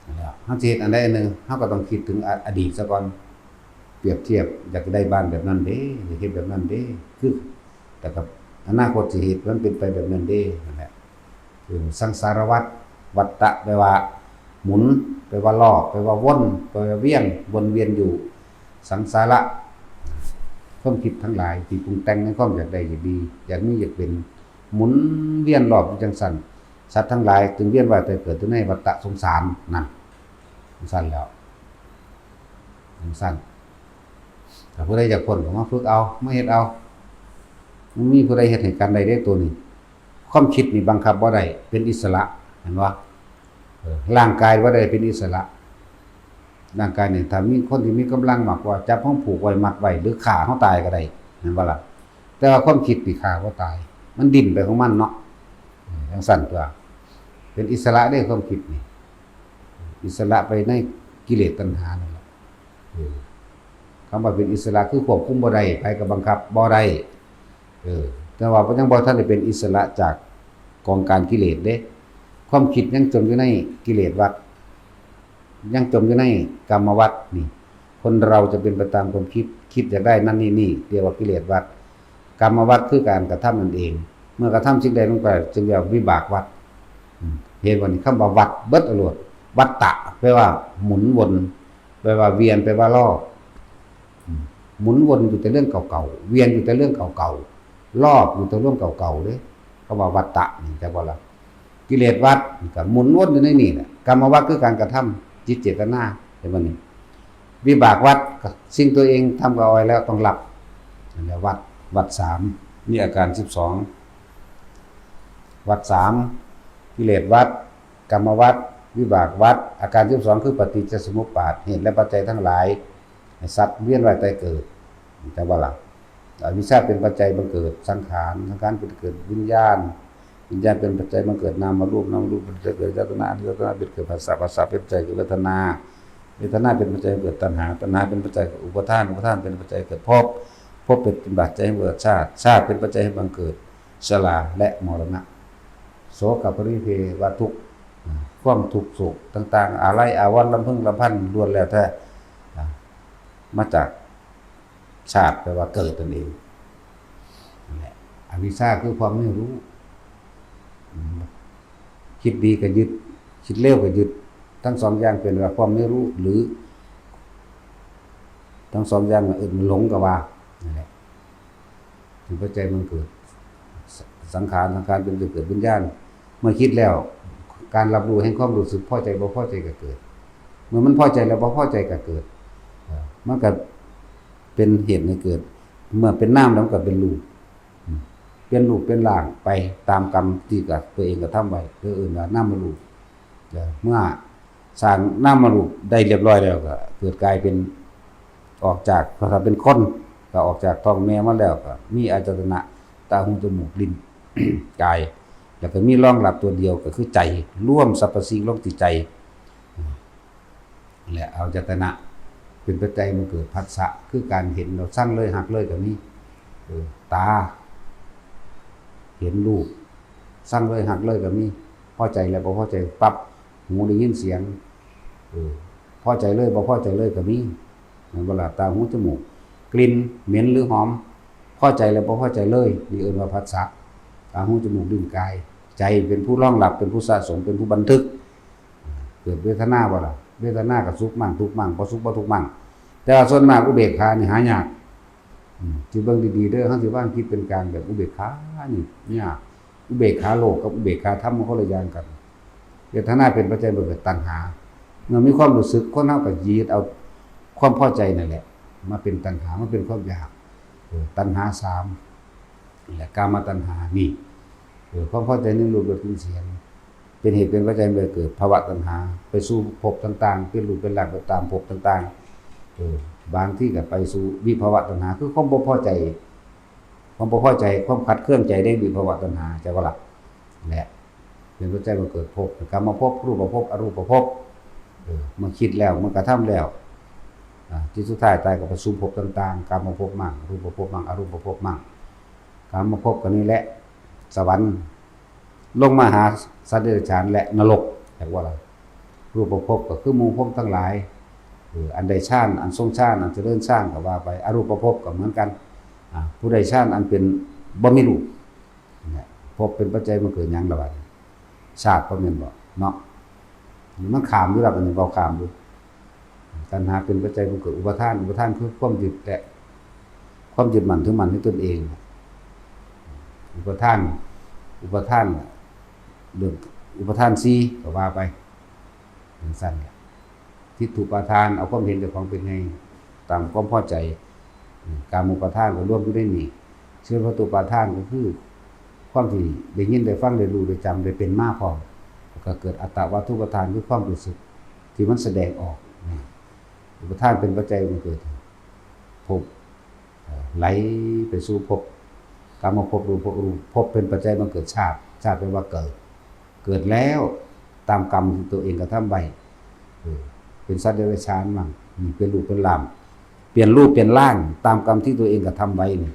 นั่นแหละ เฮาสิเฮ็ดอันใดอันหนึ่ง เฮาก็ต้องคิดถึงอ- อดีตซะก่อน เปรียบเทียบ อยากได้บ้านแบบนั้นเด้ อยากเฮ็ดแบบนั้นเด้ คือ แต่กับอนาคตสิเฮ็ดมันเป็นไปแบบนั้นเด้ นั่นแหละ เออ สังสารวัฏ วัฏฏะ แปลว่าหมุน แปลว่าล้อ แปลว่าวน แปลว่าเวียน วนเวียนอยู่ สังสาระ ความคิดทั้งหลายที่ปรุงแต่งในความอยากได้อยากดี อยากมีอยากเป็น หมุนเวียนรอบอยู่จังซั่น สัตว์ทั้งหลายจึงเวียนว่ายตายเกิดอยู่ในวัฏฏะสงสารนั่น จังซั่นแล้ว จังซั่น ถ้าผู้ใดอยากพ้นก็มาฝึกเอา มาเฮ็ดเอา มันมีผู้ใดเฮ็ดให้กันได้เด้ตัวนี้ ความคิดนี่บังคับบ่ได้ เป็นอิสระ เห็นบ่ เออ ร่างกายบ่ได้เป็นอิสระ ร่างกายนี่ถ้ามีคนที่มีกำลังมากกว่า จับเฮาผูกไว้มัดไว้ หรือฆ่าเฮาตายก็ได้ แม่นบ่ล่ะ? แต่ว่าความคิดนี่ฆ่าบ่ตาย มันดิ้นไปของมันเนาะ เออ จั่งซั้นตั๊ว เป็นอิสระเด้ความคิดนี่ อิสระไปในกิเลสตัณหานั่นแหละ เออ คำว่าเป็นอิสระคือควบคุมบ่ได้ ไผก็บังคับบ่ได้ เออ แต่ว่ายังบ่ทันได้เป็นอิสระจากกองการกิเลสเด้ ความคิดยังจมอยู่ในกิเลสวัฏ ยังจมอยู่ในกามวัฏนี่ คนเราจะเป็นไปตามความคิด คิดอยากได้นั่นนี่นี่ เรียกว่ากิเลสวัฏ กามวัฏคือการกระทำนั่นเอง เมื่อกระทำสิ่งใดลงไปจึงเรียกว่าวิบากวัฏ อืม เห็นบ่นี่ คำว่าวัฏเบิดอรรถ วัฏฏะ แปลว่าหมุนวน แปลว่าเวียน แปลว่ารอบ อืม หมุนวนอยู่แต่เรื่องเก่าๆ เวียนอยู่แต่เรื่องเก่าๆ รอบอยู่แต่เรื่องเก่าๆ เด้ คำว่าวัฏฏะนี่ จักบ่ล่ะ? กิเลสวัฏก็หมุนวนอยู่ในนี่แหละ กามวัฏคือการกระทำ จิตเจตนา เห็นบ่นี่? วิบากวัฏก็สิ่งตัวเองทำเอาไว้แล้วต้องรับ นั่นแหละวัฏ วัฏสาม มีอาการสิบสอง วัฏสาม กิเลสวัฏ กามวัฏ วิบากวัฏ อาการสิบสอง คือปฏิจจสมุปบาท เหตุและปัจจัยทั้งหลาย ให้สัตว์เวียนว่ายตายเกิด จักบ่ล่ะ? อวิชชาเป็นปัจจัยบังเกิดสังขาร สังขารเป็นเกิดวิญญาณ วิญญาณเป็นปัจจัยบังเกิดนามรูป นามรูปเป็นปัจจัยเกิดอายตนะ อายตนะเป็นเกิดผัสสะ ผัสสะเป็นปัจจัยเกิดเวทนา เวทนาเป็นปัจจัยเกิดตัณหา ตัณหาเป็นปัจจัยเกิดอุปาทาน อุปาทานเป็นปัจจัยเกิดภพ ภพเป็นปัจจัยให้เกิดชาติ ชาติเป็นปัจจัยให้บังเกิดชราและมรณะ โสกปริเทวทุกข์ ความทุกข์โศกต่างๆ อาลัยอาวรณ์รำพึงรำพันล้วนแล้วแต่ มาจากชาติ แปลว่าเกิดนั่นเอง นั่นแหละ อวิชชาคือความไม่รู้ อืม คิดดีก็ยึด คิดเลวก็ยึด ทั้งสองอย่างเป็นว่าความไม่รู้ หรือ ทั้งสองอย่างเอิ้นหลงก็ว่า นั่นแหละ เป็นปัจจัยบังเกิด ส- สังขาร สังขารเป็นจุดเกิดวิญญาณ เมื่อคิดแล้ว การรับรู้แห่งความรู้สึกพอใจบ่พอใจก็เกิด เมื่อมันพอใจแล้วบ่พอใจก็เกิด เอ่อ มันก็เป็นเหตุให้เกิด เมื่อเป็นนามแล้วมันก็เป็นรูป อืม เป็นรูปเป็นร่างไปตามกรรมที่กับตัวเองกระทำไว้ เพื่อเอิ้นว่านามรูป เอ่อ เมื่อสร้างนามรูปได้เรียบร้อยแล้วก็เกิดกลายเป็น ออกจาก ถ้าเป็นคนก็ออกจากท้องแม่มาแล้วก็มีอายตนะ ตา หู จมูก ลิ้น กาย แล้วก็มีรองรับตัวเดียวก็คือใจ รวมสรรพสิ่งลงที่ใจ และอายตนะเป็นปัจจัยมันเกิดผัสสะ คือการเห็น แล้วชังเลยฮักเลยก็มี เออ ตา เห็นรูป ชังเลยฮักเลยก็มี พอใจแล้วบ่พอใจปั๊บ หูได้ยินเสียง เออ พอใจเลยบ่พอใจเลยก็มี แม่นบ่ล่ะ? ตา หู จมูก กลิ่นเหม็นหรือหอม พอใจแล้วบ่พอใจเลย นี่เอิ้นว่าผัสสะ ตา หู จมูก ลิ้น กาย ใจเป็นผู้รองรับ เป็นผู้สะสม เป็นผู้บันทึก เกิดเวทนาบ่ล่ะ? เวทนาก็สุขมั่งทุกข์มั่ง บ่สุขบ่ทุกข์มั่ง แต่ว่าส่วนมากอุเบกขานี่หายาก อืม คิดเบิ่งดีๆ เด้อ เฮาสิวางจิตเป็นกลางแบบอุเบกขานี่ยาก อุเบกขาโลกกับอุเบกขาธรรมมันคนละอย่างกัน เวทนาเป็นปัจจัยบังเกิดตัณหา เมื่อมีความรู้สึก คนเฮาก็ยึดเอาความพอใจนั่นแหละ มาเป็นตัณหา มาเป็นความอยาก เออ ตัณหาสาม และกามตัณหานี่ เออ ความพอใจในรูปรสกลิ่นเสียง เป็นเหตุเป็นปัจจัยให้เกิดภวตัณหา ไปสู่ภพต่างๆ เป็นรูปเป็นร่างไปตามภพต่างๆ เออ บางทีก็ไปสู่วิภวตัณหา คือความบ่พอใจ ความบ่พอใจ ความขัดเคืองใจในวิภวตัณหา จักบ่ล่ะ? และเป็นปัจจัยให้เกิดภพ กามภพ รูปภพ อรูปภพ เออ เมื่อคิดแล้ว เมื่อกระทำแล้ว อ่า ที่สุดท้ายตายก็ไปสู่ภพต่างๆ กามภพมั่ง รูปภพมั่ง อรูปภพมั่ง กามภพก็นี่แหละ สวรรค์ ลงมาหาสัตว์เดรัจฉานและนรก จักบ่ล่ะ? รูปภพก็คือหมู่พรหมทั้งหลาย เออ อันได้ฌาน อันทรงฌาน อันเจริญฌานก็ว่าไป อรูปภพก็เหมือนกัน อ่า ผู้ได้ฌานอันเป็นบ่มีรูป เนี่ย ภพเป็นปัจจัยมันเกิดหยังล่ะบัดนี้? ชาติบ่แม่นบ่ เนาะ มันข้ามอยู่แล้ว อันนี้เว้าข้ามอยู่ ตัณหาเป็นปัจจัยมันเกิดอุปาทาน อุปาทานคือความยึดและความยึดมั่นถือมั่นในตนเอง อุปาทาน อุปาทาน เรื่องอุปาทานสี่ก็ว่าไป จั่งซั้นแหละ ทิฏฐุปาทาน เอาความเห็นเจ้าของเป็นใหญ่ ตามความพอใจ อืม กามุปาทานก็รวมอยู่ในนี้ สังขารวัตถุปาทานก็คือ ความที่ได้ยินได้ฟังได้รู้ได้จำได้เป็นมาพร้อม แล้วก็เกิดอัตตวัตถุปาทาน คือความรู้สึกที่มันแสดงออก อืม อุปาทานเป็นปัจจัยบังเกิดภพ เอ่อ ไหลไปสู่ภพ กามภพ รูปภพ อรูปภพ เป็นปัจจัยบังเกิดชาติ ชาติแปลว่าเกิด เกิดแล้วตามกรรมที่ตัวเองกระทำไว้ เออ เป็นสัตว์เดรัจฉานมั่ง อืม เป็นรูปเป็นร่าง เปลี่ยนรูปเปลี่ยนร่างตามกรรมที่ตัวเองกระทำไว้นี่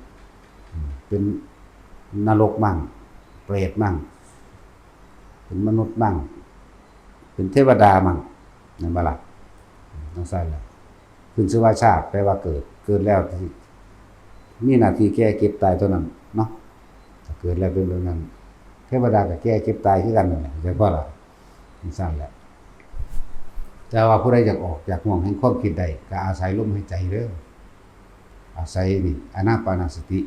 อืม เป็นนรกมั่ง เปรตมั่ง เป็นมนุษย์มั่ง เป็นเทวดามั่ง นั่นบ่ล่ะ จั่งซั่นแหละ ขึ้นชื่อว่าชาติ แปลว่าเกิด เกิดแล้วมีหน้าที่แก่เจ็บตายเท่านั้นเนาะ ถ้าเกิดแล้วเป็นแบบนั้น เทวดาก็แก่เจ็บตายคือกันนั่นแหละ เข้าใจบ่ล่ะ จั่งซั่นแหละ แต่ว่าผู้ใดอยากออกจากห่วงแห่งความคิดได้ ก็อาศัยลมหายใจเด้อ อาศัยนี่ อานาปานสติ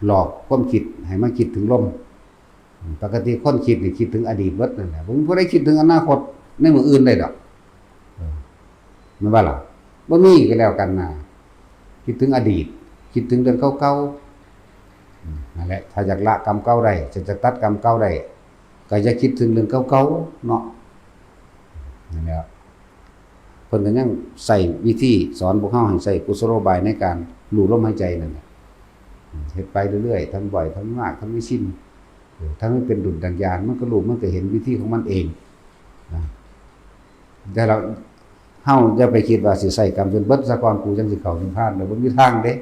หลอกความคิดให้มาคิดถึงลม ปกติคนคิดนี่คิดถึงอดีตเบิดนั่นแหละ บ่มีผู้ใดคิดถึงอนาคตในมื้ออื่นได้ดอก เออ แม่นบ่ล่ะ บ่มีก็แล้วกันนะ คิดถึงอดีต คิดถึงเรื่องเก่าๆ อืม นั่นแหละ ถ้าอยากละกรรมเก่าได้ ถ้าอยากตัดกรรมเก่าได้ ก็อย่าคิดถึงเรื่องเก่าๆ เนาะ นั่นแหละ เพิ่นก็ยังใช้วิธีสอนพวกเราให้ใช้กุศโลบายในการรู้ลมหายใจนั่นแหละ อืม เฮ็ดไปเรื่อยๆ ทำบ่อย ทำมาก ทำให้ชิน เออ ถ้ามันเป็นดุจดั่งยาน มันก็รู้ มันก็เห็นวิธีของมันเองนะ แต่เรา เฮาอย่าไปคิดว่าสิใช้กรรมจนเบิดซะก่อน กูจั่งสิเข้านิพพาน แล้วบ่มีทางเด้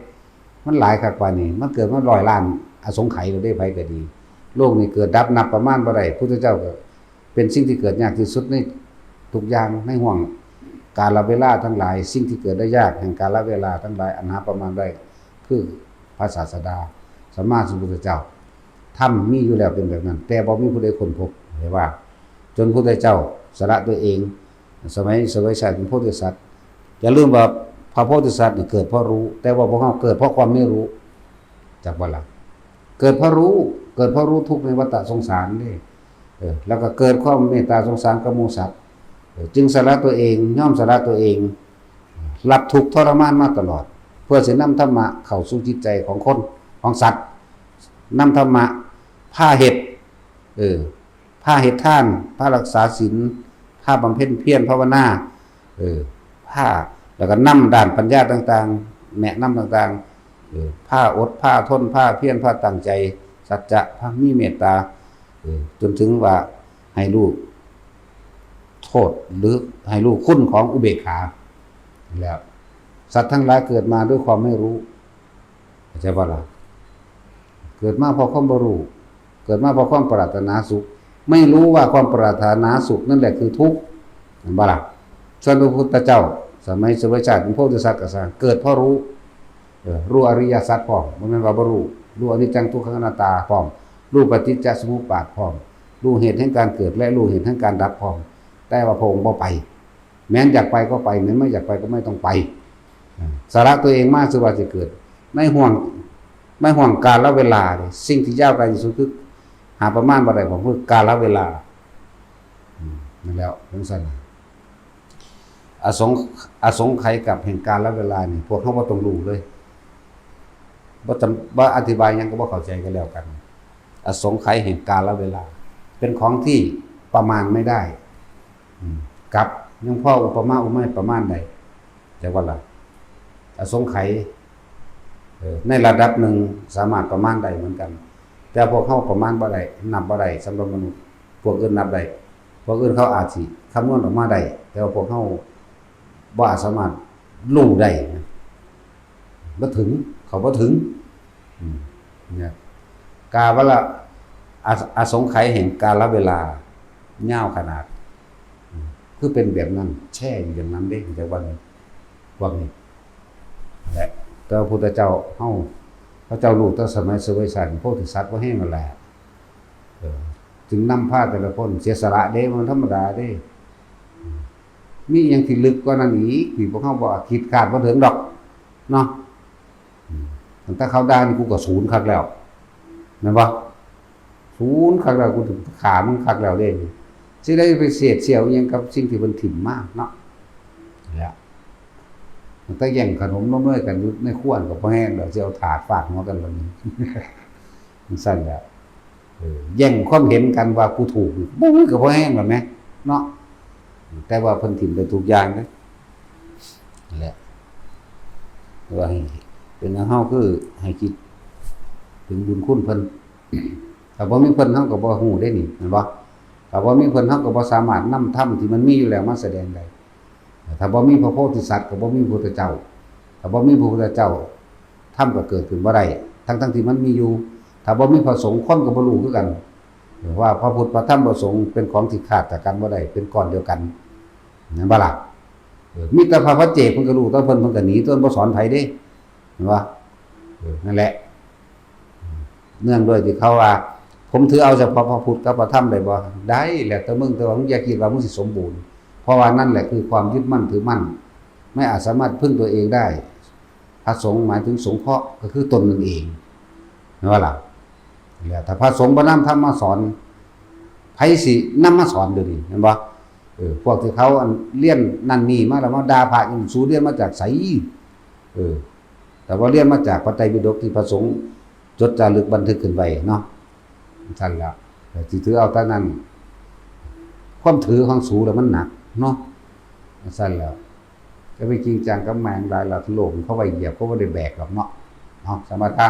มันหลายคักปานนี้ มันเกิดมาร้อยล้านอสงไขยแล้วเด้ ไผก็ดี โลกนี้เกิดดับนับประมาณบ่ได้ พุทธเจ้าก็ เป็นสิ่งที่เกิดยากที่สุดในทุกอย่าง ในห่วงกาลเวลาทั้งหลาย สิ่งที่เกิดได้ยากแห่งกาลเวลาทั้งหลายอันหาประมาณได้ คือพระศาสดาสัมมาสัมพุทธเจ้า ธรรมมีอยู่แล้วเป็นแบบนั้น แต่บ่มีผู้ใดค้นพบ เห็นว่า จนพุทธเจ้าสละตัวเอง สมัยเสวยชาติเป็นโพธิสัตว์ อย่าลืมว่าพระโพธิสัตว์นี่เกิดเพราะรู้ แต่ว่าพวกเราเกิดเพราะความไม่รู้ จักบ่ล่ะ เกิดเพราะรู้ เกิดเพราะรู้ทุกข์ในวัฏสงสารนี่ เออ แล้วก็เกิดความเมตตาสงสารกับหมู่สัตว์ เออ จึงสละตัวเอง ยอมสละตัวเอง รับทุกข์ทรมานมาตลอด เพื่อสินำธรรมะเข้าสู่จิตใจของคน ของสัตว์ นำธรรมะพาเฮ็ด เออ พาเฮ็ดทาน พารักษาศีล พาบำเพ็ญเพียรภาวนา เออ พา แล้วก็นำด้านปัญญาต่างๆ แนะนำต่างๆ เออ พาอด พาทน พาเพียร พาตั้งใจ สัจจะ พามีเมตตา เออ จนถึงว่าให้รู้โทษ หรือให้รู้คุณของอุเบกขา แล้ว สัตว์ทั้งหลายเกิดมาด้วยความไม่รู้ เข้าใจบ่ล่ะ เกิดมาเพราะความบ่รู้ เกิดมาเพราะความปรารถนาสุข ไม่รู้ว่าความปรารถนาสุขนั่นแหละคือทุกข์ เห็นบ่ล่ะ ส่วนพระพุทธเจ้า สมัยเสวยชาติเป็นโพธิสัตว์ก็ซ่าง เกิดเพราะรู้ เออ รู้อริยสัจพร้อม บ่แม่นว่าบ่รู้ รู้อนิจจังทุกขังอนัตตาพร้อม รู้ปฏิจจสมุปบาทพร้อม รู้เหตุแห่งการเกิดและรู้เหตุแห่งการดับพร้อม แต่ว่าพระองค์บ่ไป แม้นอยากไปก็ไป แม้นไม่อยากไปก็ไม่ต้องไป อ่า สละตัวเองมาซื่อว่าสิเกิด ในห่วง ในห่วงกาลเวลาเนี่ย สิ่งที่ยาวไกลที่สุดคือหาประมาณบ่ได้ ผมคือกาลเวลา อืม นั่นแหละ จั่งซั่นน่ะ อสง อสงไขยกับแห่งกาลเวลานี่ พวกเราบ่ต้องรู้เลย บ่จำ บ่อธิบายหยังก็บ่เข้าใจกันแล้วกัน อสงไขยแห่งกาลเวลา เป็นของที่ประมาณไม่ได้ อืม กับยังพออุปมาอุปไมยประมาณได้ แต่ว่าล่ะ อสงไขย เอ่อ ในระดับหนึ่งสามารถประมาณได้เหมือนกัน แต่พวกเราประมาณบ่ได้ นับบ่ได้ สำหรับมนุษย์ พวกอื่นนับได้ พวกอื่นเขาอาจสิคำนวณออกมาได้ แต่ว่าพวกเราบ่อาจสามารถรู้ได้นะ บ่ถึง เขาบ่ถึง อืม เนี่ย กาลเวลา อ- อสงไขยแห่งกาลเวลา ยาวขนาด อืม คือเป็นแบบนั้น แช่อยู่อย่างนั้นเด้ แต่ว่า พวกนี้ และแต่พระพุทธเจ้าเฮา พระเจ้ารู้แต่สมัยเสวยชาติโพธิสัตว์บ่แห้งนั่นแหละ เออ จึงนำพาแต่ละคนเสียสละเด้ มันธรรมดาเด้ มีอย่างที่ลึกกว่านั้นอีก ที่พวกเฮาบ่คิดคาดบ่ถึงดอก เนาะ อืม ตั้งแต่เขาด่านี่กูก็สูนคักแล้ว แม่นบ่ สูนคักแล้ว กูถึงฆ่ามึงคักแล้วเด้ สิได้ไปเสียดเสี้ยวอิหยังกับสิ่งที่เพิ่นถิ่มมาเนาะ แล้ว ตั้งแต่แย่งขนมนมเนยกันอยู่ในครัวก็พอแห้งแล้ว สิเอาถาดฟาดหัวกันบัดนี้ จั่งซั่นแหละ เออ แย่งความเห็นกันว่ากูถูก บ่ มันก็พอแห้งแล้วแหม เนาะ แต่ว่าเพิ่นถิ่มได้ทุกอย่างเด้ อ นั่นแหละ ว่าให้เป็นอย่างเฮาคือให้คิดถึงบุญคุณเพิ่น ถ้าบ่มีเพิ่นเฮาก็บ่ฮู้ได้นี่ แม่นบ่? ถ้าบ่มีเพิ่นเฮาก็บ่สามารถนำธรรมที่มันมีอยู่แล้วมาแสดงได้ ถ้าบ่มีพระโพธิสัตว์ก็บ่มีพระพุทธเจ้า ถ้าบ่มีพระพุทธเจ้า ธรรมก็เกิดขึ้นบ่ได้ ทั้งๆที่มันมีอยู่ ถ้าบ่มีพระสงฆ์คนก็บ่รู้คือกัน ว่าพระพุทธพระธรรมพระสงฆ์เป็นของที่ขาดจากกันบ่ได้ เป็นก้อนเดียวกัน แม่นบ่ล่ะ? เออ มีแต่พระปัจเจกเพิ่นก็รู้ แต่เพิ่น เพิ่นก็หนี เพิ่นบ่สอนไผเด้ แม่นบ่? เออ นั่นแหละ เนื่องด้วยที่เขาว่า ผมถือเอาเฉพาะพระพุทธกับพระธรรมได้บ่? ได้ แล้วแต่มึง แต่ว่ามึงอย่าคิดว่ามึงสิสมบูรณ์ เพราะว่านั่นแหละคือความยึดมั่นถือมั่น ไม่อาจสามารถพึ่งตัวเองได้ พระสงฆ์หมายถึงสงเคราะห์ ก็คือตนนั่นเอง แม่นบ่ล่ะ? แล้วถ้าพระสงฆ์บ่นำธรรมมาสอน ไผสินำมาสอนเดี๋ยวนี้ แม่นบ่? เออ พวกที่เขาอันเรียนนั่นนี่มาแล้วมาด่าพระอยู่ สูเรียนมาจากไส? เออ แต่ว่าเรียนมาจากพระไตรปิฎกที่พระสงฆ์จดจารึกบันทึกขึ้นไว้เนาะ ซั่นล่ะ แต่สิถือเอาแต่นั้น ความถือของสูแล้วมันหนักเนาะ ซั่นแล้ว จะไปจริงจังกับแม่งหลายล่ะ โลกเขาไว้เหยียบ เขาบ่ได้แบกหรอกเนาะ เนาะ สมถะ